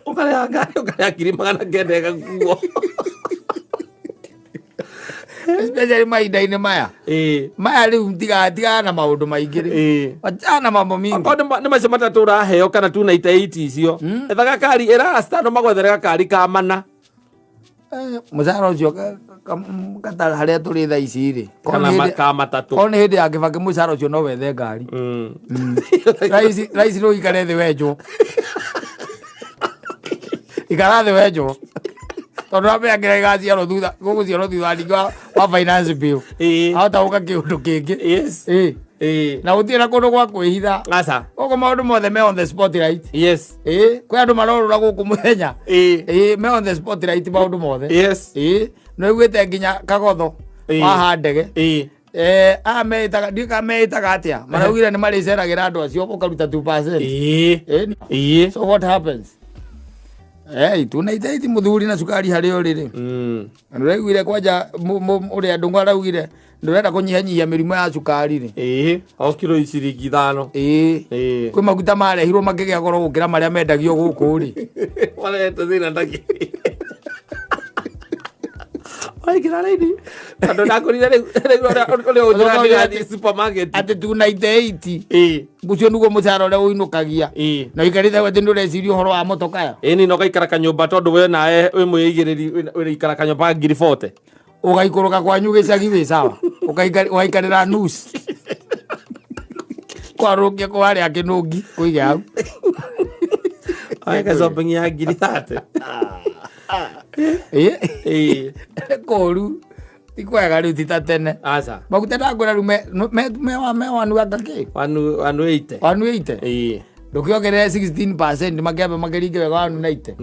Ũkarĩha ngari, ũkarĩha ngiri magana kenda ĩgakuo. Especially mahinda-inĩ maya. Maya rĩu tigana na maũndũ maingĩ rĩ. Wachana na mambo mingi. Akorwo nĩ macio matatũ ũraheo kana 298 icio. Etha gakari, ĩra astano magwethere gakari ka mana. Mũcara ũcio katarĩ harĩa tũrĩ thaa ici rĩ. Kana ka matatũ. Korwo nĩ hĩndĩ ya Kĩbakĩ mũcara ũcio no wethe ngari. Thaa ici rĩu ikare thĩ wenjwo. Ikara thĩ wenjwo. Tondũ ũramenya kĩrĩa gĩgaciarwo thutha, gũgũciarwo thutha ningĩ wa finance bill. Ahota gũka kĩũndũ kĩngĩ. Yes. Na gũtirĩ na kũndũ gwa kwĩhitha. Aca. Gũkũ maũndũ mothe me on the spotlight. Yes. Kwĩ andũ marorũra gũkũ mũthenya. Me on the spotlight maũndũ mothe. Yes. Nĩ ũiguĩte nginya Kagotho waha ndege. Aya meĩtaga, ndiũĩ kana meĩtaga atĩa. Maraugire nĩ marĩceragĩra andũ acio ũkaruta 2%. So what happens? Tuna iteiti muthuri na cukari harĩ ũrĩrĩ. Na nĩũraiguire kwanja ũrĩa Ndung'u araugire Ndũrenda kũnyihanyihia mĩrimũ ya cukari rĩ. Ĩĩ, o kiro ciringi 5. Ĩĩ. Ĩĩ. Kwĩ maguta marehirwo makĩgĩa goro gũkĩra marĩa mendagio gũkũ rĩ. Marehete thĩna ndagĩ waingĩra raini tondũ ndakũrire rĩu rĩu ũrĩa ũnjĩra ndĩrathiĩ supermarket. Atĩ 298. Ĩĩ. Ũcio nĩguo mũcara ũrĩa ũinũkagia. Ĩĩ. Na ũikarĩte hau atĩ nĩũreciria ũhoro wa motokaya. Ĩni no gaikara kanyũmba tondũ we nawe wĩ mwĩigĩrĩri ũraikara kanyũmba ka ngiri 40. Ũgaikũrũka kwanyu gĩcagi wĩ sawa. Ũgaikarĩra nusu. Kwarũkia kũ harĩa kĩnũngi kũige hau. Weka shopping ya ngiri 30. Ĩĩ. Ĩĩ. Kũru. Ti kwega rĩu ti ta tene. Aca. Maguta ndakwĩra rĩu me wanu anga kĩ? 180. 180. Ĩĩ. Ndũkĩongerere 16% makĩambe makĩringe wega 190.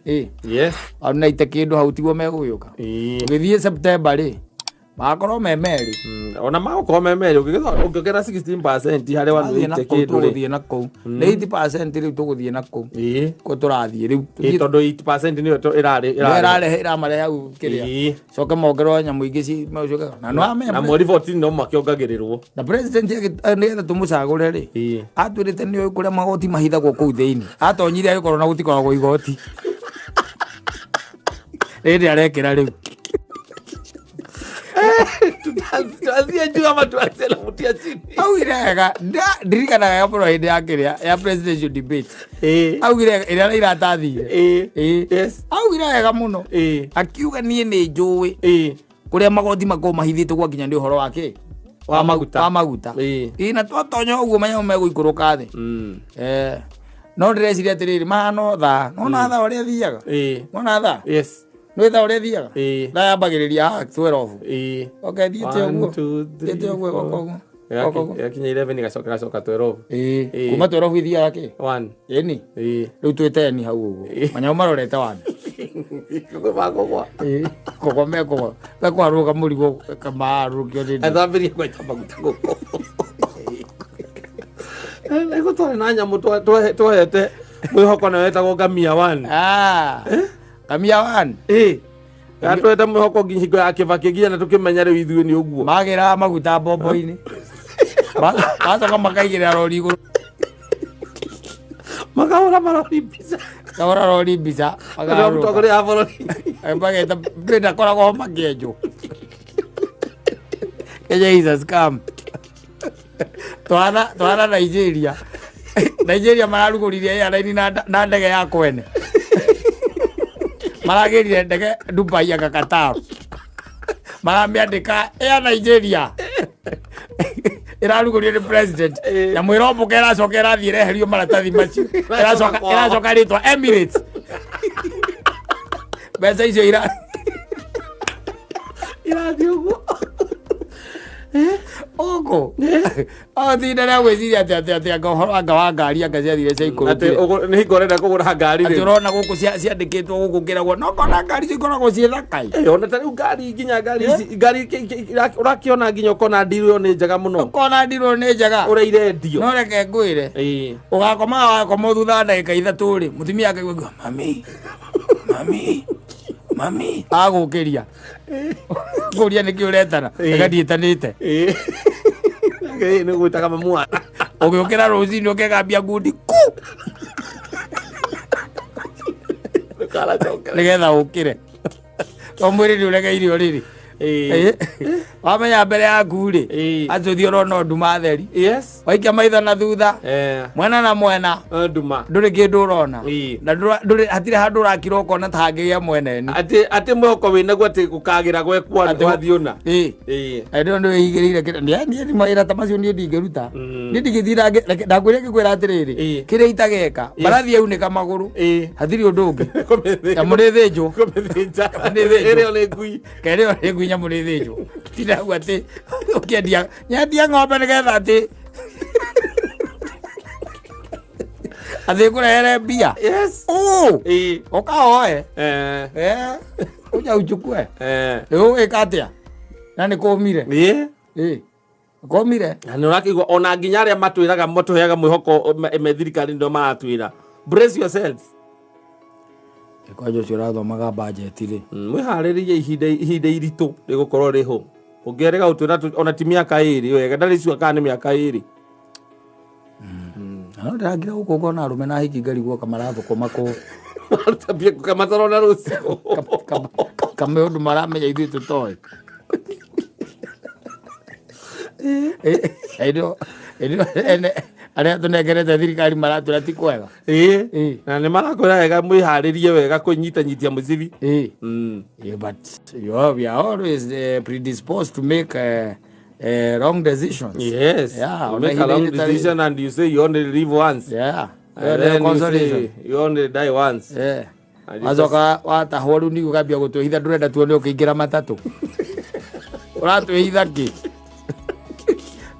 Ĩĩ. Yes. 190 kĩndũ hau tiguo megũgĩũka. Ĩĩ. Ũgĩthiĩ September rĩ magakorwo me merĩ. Ona magũkorwo me merĩ ũngĩongerera 16% harĩ Tũrathiĩ na 180 kũu, kĩndũ rĩ. tũgũthiĩ na kũu. Nĩ 80% rĩu tũgũthiĩ na kũu. Ĩĩ. Kũu tũrathiĩ rĩu. Ĩĩ, tondũ 80% nĩyo ĩrarĩ Nĩyo ĩrarehe ĩramarehe hau kĩrĩa. Ĩĩ. Coke mongererwo nyamũ ingĩ ci coke na no ame Na mweri 14 no makĩongagĩrĩrwo. Na president nĩgetha tũmũcagũre rĩ. Ĩĩ. Atwĩrĩte nĩoĩ kũrĩa magoti mahithagwo kũu thĩinĩ. Atonyire agĩkorwo na gũtikoragwo igoti. Rĩrĩ arekĩra rĩu. Tuanzie juu ama tuanzie na mutia chini? Augire wega ndirikanaga wega mũno hĩndĩ ya kĩrĩa ya presidential debate. Ĩĩ. Augire ĩrĩa Raila atathire. Ĩĩ. Ĩĩ. Yes. Augire wega mũno. Ĩĩ. Akiuga niĩ nĩ njũĩ Ĩĩ. kũrĩa magoti makoragwo mahithĩtwo gwakinya nĩ ũhoro wa kĩ? Wa maguta. Wa maguta. Ĩĩ. Ĩĩ, na twatonya ũguo manyamũ megũikũrũka thĩ. No ndĩreciria atĩrĩrĩ mahana thaa. Nona thaa ũrĩa thiaga? Ĩĩ. Nona thaa? Yes. Nĩ thaa ũrĩa thiaga? Ĩĩ. Thaa yambagĩrĩria haha 12. Ĩĩ. Okay, thiĩte One, ũguo. two, three, Thiĩte ũguo, four. goka ũguo. Goka ũguo. Yakinya 11 igacoka gacoka 12. Ĩĩ. Ĩĩ. Kuma 12 ithiaga kĩ? 1. Ĩni. Ĩĩ. Rĩu twĩ 10 hau ũguo. Manyamũ marorete 1. Kũgwa. Ĩĩ. Kũgwa mekũgwa. Mekũharũrũka mũrigo maharũrũkio nĩ Athambĩrie gwaita maguta gũkũ. Nĩguo twarĩ na nyamũ twahete mwĩhoko na wetagwo ngamia 1. Ah. Ngamia 1. Ĩĩ. Twahete mwĩhoko nginya hingo ya Kĩbakĩ nginya na tũkĩmenya rĩu ithuĩ nĩ ũguo. Magĩraga maguta mbombo-inĩ. Macoka makaigĩrĩra rori igũrũ. Makahũra marori mbica. Kahũra rori mbica. Tondũ mũtongoria wa bũrũri. Mageta ndĩ koragwo ho makĩenjwo. Kenya is a scam. Twana Nigeria. Nigeria mararugũririe airline na ndege ya kwene. Maragĩrire ndege Dubai anga Qatar. Maramĩandĩka Air Nigeria. Ĩrarugũrio nĩ president. Nyamũ ĩrombũka ĩracoka ĩrathiĩ ĩreherio maratathi macio. Ĩracoka rĩtwa Emirates. Mbeca icio Irathiĩ ũguo. Ũkũ. Tinda rĩa gwĩciria atĩ anga ũhoro anga wa ngari anga ciathire Atĩ ciaikũrũkire. nĩ hingo ũrenda kũgũra ngari Atĩ rĩu. ũrona gũkũ ciandĩkĩtwo gũkũ kĩragwo no kona ngari icio ikoragwo ciĩ thaka. Ĩĩ, ona ta rĩu ngari nginya ngari ici ngari ũrakĩona nginya ũkona ndirũ ĩyo nĩ njega mũno. Ũkona ndirũ nĩ njega. Ũrĩa irendio. No reke ngwĩre. Ĩĩ. Ũgakomaga wakoma thutha wa ndagĩka 3 rĩ, mũtumia akaigua mami, mami, mami. Agũkĩria. Kũria nĩkĩ ũretana. Ĩĩ. Reke ndiĩtanĩte. Ĩĩ. Ĩĩ, nĩ gwĩtaga mamu wa. Ũgĩũkĩra rũcinĩ ũkegambia ngundi ku Ndũkanacokere. nĩgetha ũkĩre. To mwĩrĩ nĩ ũregeire ũrĩrĩ. Ĩĩ. Wamenya mbere yaku rĩ, Ĩĩ. atĩ ũthiĩ ũrona nduma theri. Yes. Waikia maitho na thutha, mwena na mwena, Nduma. ndũrĩ kĩndũ ũrona. Ĩĩ. Na ndũrĩ hatirĩ handũ ũrakira ũkona ta hangĩgĩa mweneni. Atĩ mwĩhoko wĩnaguo atĩ gũkagĩra gwekwo wathiĩ ũna. Ĩĩ. Ĩĩ. Ĩndĩ nĩ wĩigĩrĩire kĩrĩa niĩ niĩ mawĩra ta macio niĩ ndingĩruta. Niĩ ndingĩtinda ndakwĩra ngĩkwĩra atĩrĩrĩ, Ĩĩ. kĩrĩa itageka, mbarathi yaunĩka magũrũ, Ĩĩ. hatirĩ ũndũ ũngĩ. Kũmĩthĩnja. Nyamũ nĩ thĩnjwo. Kũmĩthĩnja. Nĩ thĩnjwo. Ĩrĩo nĩ ngui. Kerĩo nĩ ngui nyamũ nĩ thĩnjwo. Tinda hau atĩ ũkĩendia nyendia ng'ombe nĩgetha atĩ atĩ ngũrehere mbia. Yes. Ũ, Ĩĩ. ũkahoe. Uja uchukue. Rĩu ũgĩka atĩa? Na nĩ kũmire. Ĩĩ. Ĩĩ. Kũmire. Na nĩ ũrakĩigua ona nginya arĩa matwĩraga matũheaga mwĩhoko me thirikari ndio maratwĩra. Brace yourselves. Kwanja ũcio ũrathomaga budget rĩ. Mwĩharĩrĩrie ihinda iritũ rĩgũkorwo rĩho. Ũngĩerĩga gũtwĩra ona ti mĩaka 2 wega, ndarĩ sure kana nĩ mĩaka 2. No ndĩrangira gũkũ ngona arũme na hiki ngarigwo kamarathũkũma kũ. Maruta mbia kamatarona rũciũ. Kame ũndũ maramenya ithuĩ tũtoĩ. Ĩno ene arĩa tũnengerete thirikari maratwĩra ti kwega. Ĩĩ. Ĩĩ. Na nĩ marakwĩra wega mwĩharĩrie wega kwĩnyitanyitia mũcibi. Ĩĩ. Yeah, but we are always predisposed to make wrong decisions. Yes. Yeah, You ona make a wrong ihinda rĩtarĩ- decision and you say you only live once. Yeah. And then you say you only die once. Yeah. And you Wacoka watahwo rĩu nĩguo ũkambia gũtwĩhitha, ndũrenda tuone ũkĩingĩra matatũ. Ũratwĩhitha kĩ?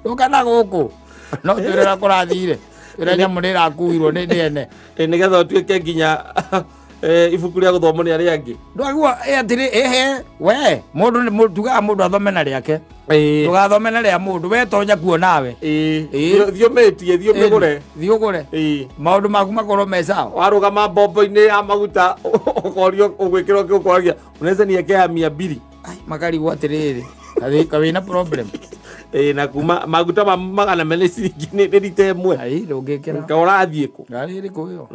Ũka na gũkũ. No twĩre ũrĩa kũrathire. Twĩre nyamũ nĩ ĩrakuirwo nĩ ene. Nĩgetha ũtuĩke nginya ibuku rĩa gũthomwo nĩ arĩa angĩ. Ndwaigua atĩrĩ, ehe, we mũndũ nĩ tugaga mũndũ athome na rĩake. Ndũgathome na rĩa mũndũ, we tonya kuo nawe. Ĩĩ. Thiĩ ũmĩtie, thiĩ ũmĩgũre. Thiĩ ũgũre. Maũndũ maku makorwo me sawa. Warũgama mbombo-inĩ ya maguta ũkorio ũgwĩkĩrwo kĩ ũkoragia unaweza niekea 200. Ai, makarigwo atĩrĩrĩ, kawĩna problem. Ĩĩ, na kuma maguta ma 400 ciringi nĩ rita ĩmwe. Ai, ndũngĩkĩra. Ka ũrathiĩ kũ? Ngari ĩrĩkũ ĩyo?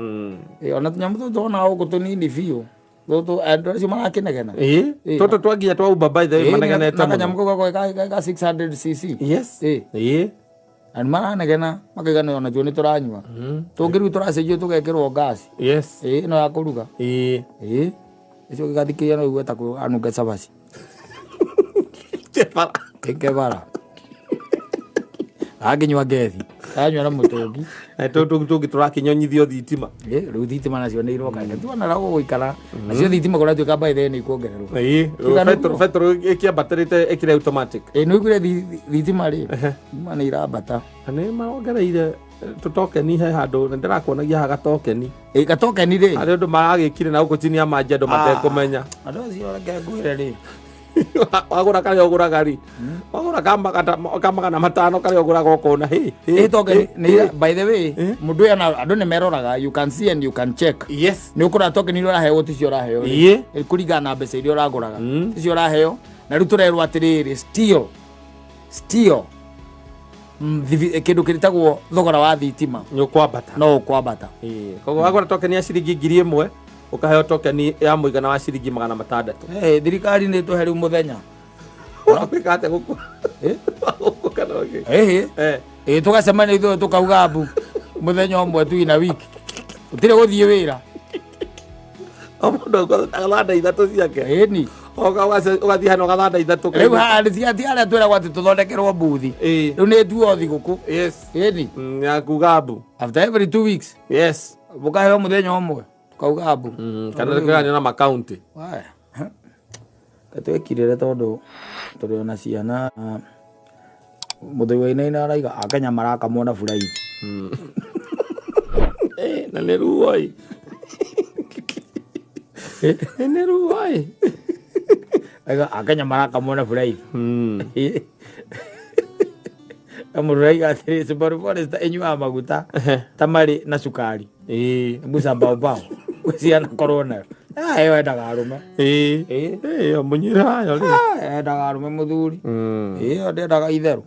Ĩĩ, ona tũnyamũ tũtũ tuonaga gũkũ tũnini biũ. Tũtũ andũ acio marakĩnegena. Ĩĩ. Ĩĩ. Tũtũ twa nginya twa Uber by the way Ĩĩ, manegenete na mũno. kanyamũ kau gako ka 600 cc. Yes. Ĩĩ. Ĩĩ. Andũ maranegena makaiga nĩ onatuo nĩ tũranyua. Tũngĩ rĩu tũracenjio tũgekĩrwo ngasi. Yes. Ĩĩ, ĩno ya kũruga. Ĩĩ. Ĩĩ. Ũcio ũgĩgathikĩrĩria no ũigue ta anunge cabaci. Kebara. Kebara. Angĩnyua ngethi. Aranyua na mũtũngi. Tũtũ tũngĩ tũrakĩnyonyithio thitima. Ĩĩ, rĩu thitima nacio nĩ iroka. Reke tuone ũrĩa gũgũikara. Nacio thitima kũratuĩka by the way nĩ ikuongererwo. Ĩĩ, Tiga nĩguo. petrol ĩkĩambatĩrĩte ĩkĩrĩ automatic. Ĩĩ, nĩ ũiguire thitima rĩ? Thitima nĩ irambata. Na nĩ marongereire tũtokeni he handũ na ndĩrakuonagia haha gatokeni. Ĩĩ, gatokeni rĩ. Harĩ ũndũ maragĩkire na gũkũ chini ya maji andũ matekũmenya. Andũ acio reke ngwĩre rĩ. Wagũra karĩa ũgũraga rĩ. Wagũra ka 500 karĩa ũgũraga ũkona hĩ. Ĩĩ, token nĩ by the way, mũndũ ũyũ ona andũ nĩ meroraga, you can see and you can check. Yes. Nĩ ũkũrora token iria ũraheo ticio ũraheo rĩ. Ĩĩ. Ĩ, kũringana na mbeca iria ũragũraga. Ticio ũraheo. Na rĩu tũrerwo atĩrĩrĩ, still, kĩndũ kĩtagwo thogora wa thitima. Nĩ ũkwambata. No ũkwambata. Ĩĩ. Koguo wagũra token ya ciringi 1000, ũkaheo token ya mũigana wa ciringi 600. Thirikari nĩ ĩtũhe rĩu mũthenya. Ũgwĩka atĩa gũkũ? Ĩ? Gũkũ kana ũngĩ? Ĩhĩ. Ĩĩ, tũgacemania ithuĩ tũkauga mbu mũthenya ũmwe tu ina wiki. Gũtirĩ gũthiĩ wĩra. O mũndũ agathanda ithatũ ciake. Ĩni. Ũgathiĩ hano ũgathanda ithatũ. Rĩu haha nĩ ti arĩa twĩragwo atĩ tũthondekerwo mbuthi. Ĩĩ. Rĩu nĩ tuo thigũkũ. Yes. Ĩni. Ya kuga mbu. After every 2 weeks. Yes. Mũkaheo mũthenya ũmwe. Tukauga mbu. Kana tũkĩganio na makaunti. Waya. Twekirĩre tondũ tũrĩ ona ciana. Mũthuri wa Inaina araiga Akenya marakamwo na buraithi. Na nĩ ruo ĩ. Nĩ ruo ĩ. Aiga Akenya marakamwo na buraithi. Na mũndũ araiga atĩrĩ, Subaru Forester ĩnyuaga maguta ta marĩ na cukari. Mbuca mbao mbao. Ciana korwo nayo. Ĩyo endaga arũme. Ĩyo mũnyuĩre wayo rĩ. Endaga arũme mũthuri. Ĩyo ndĩendaga itherũ.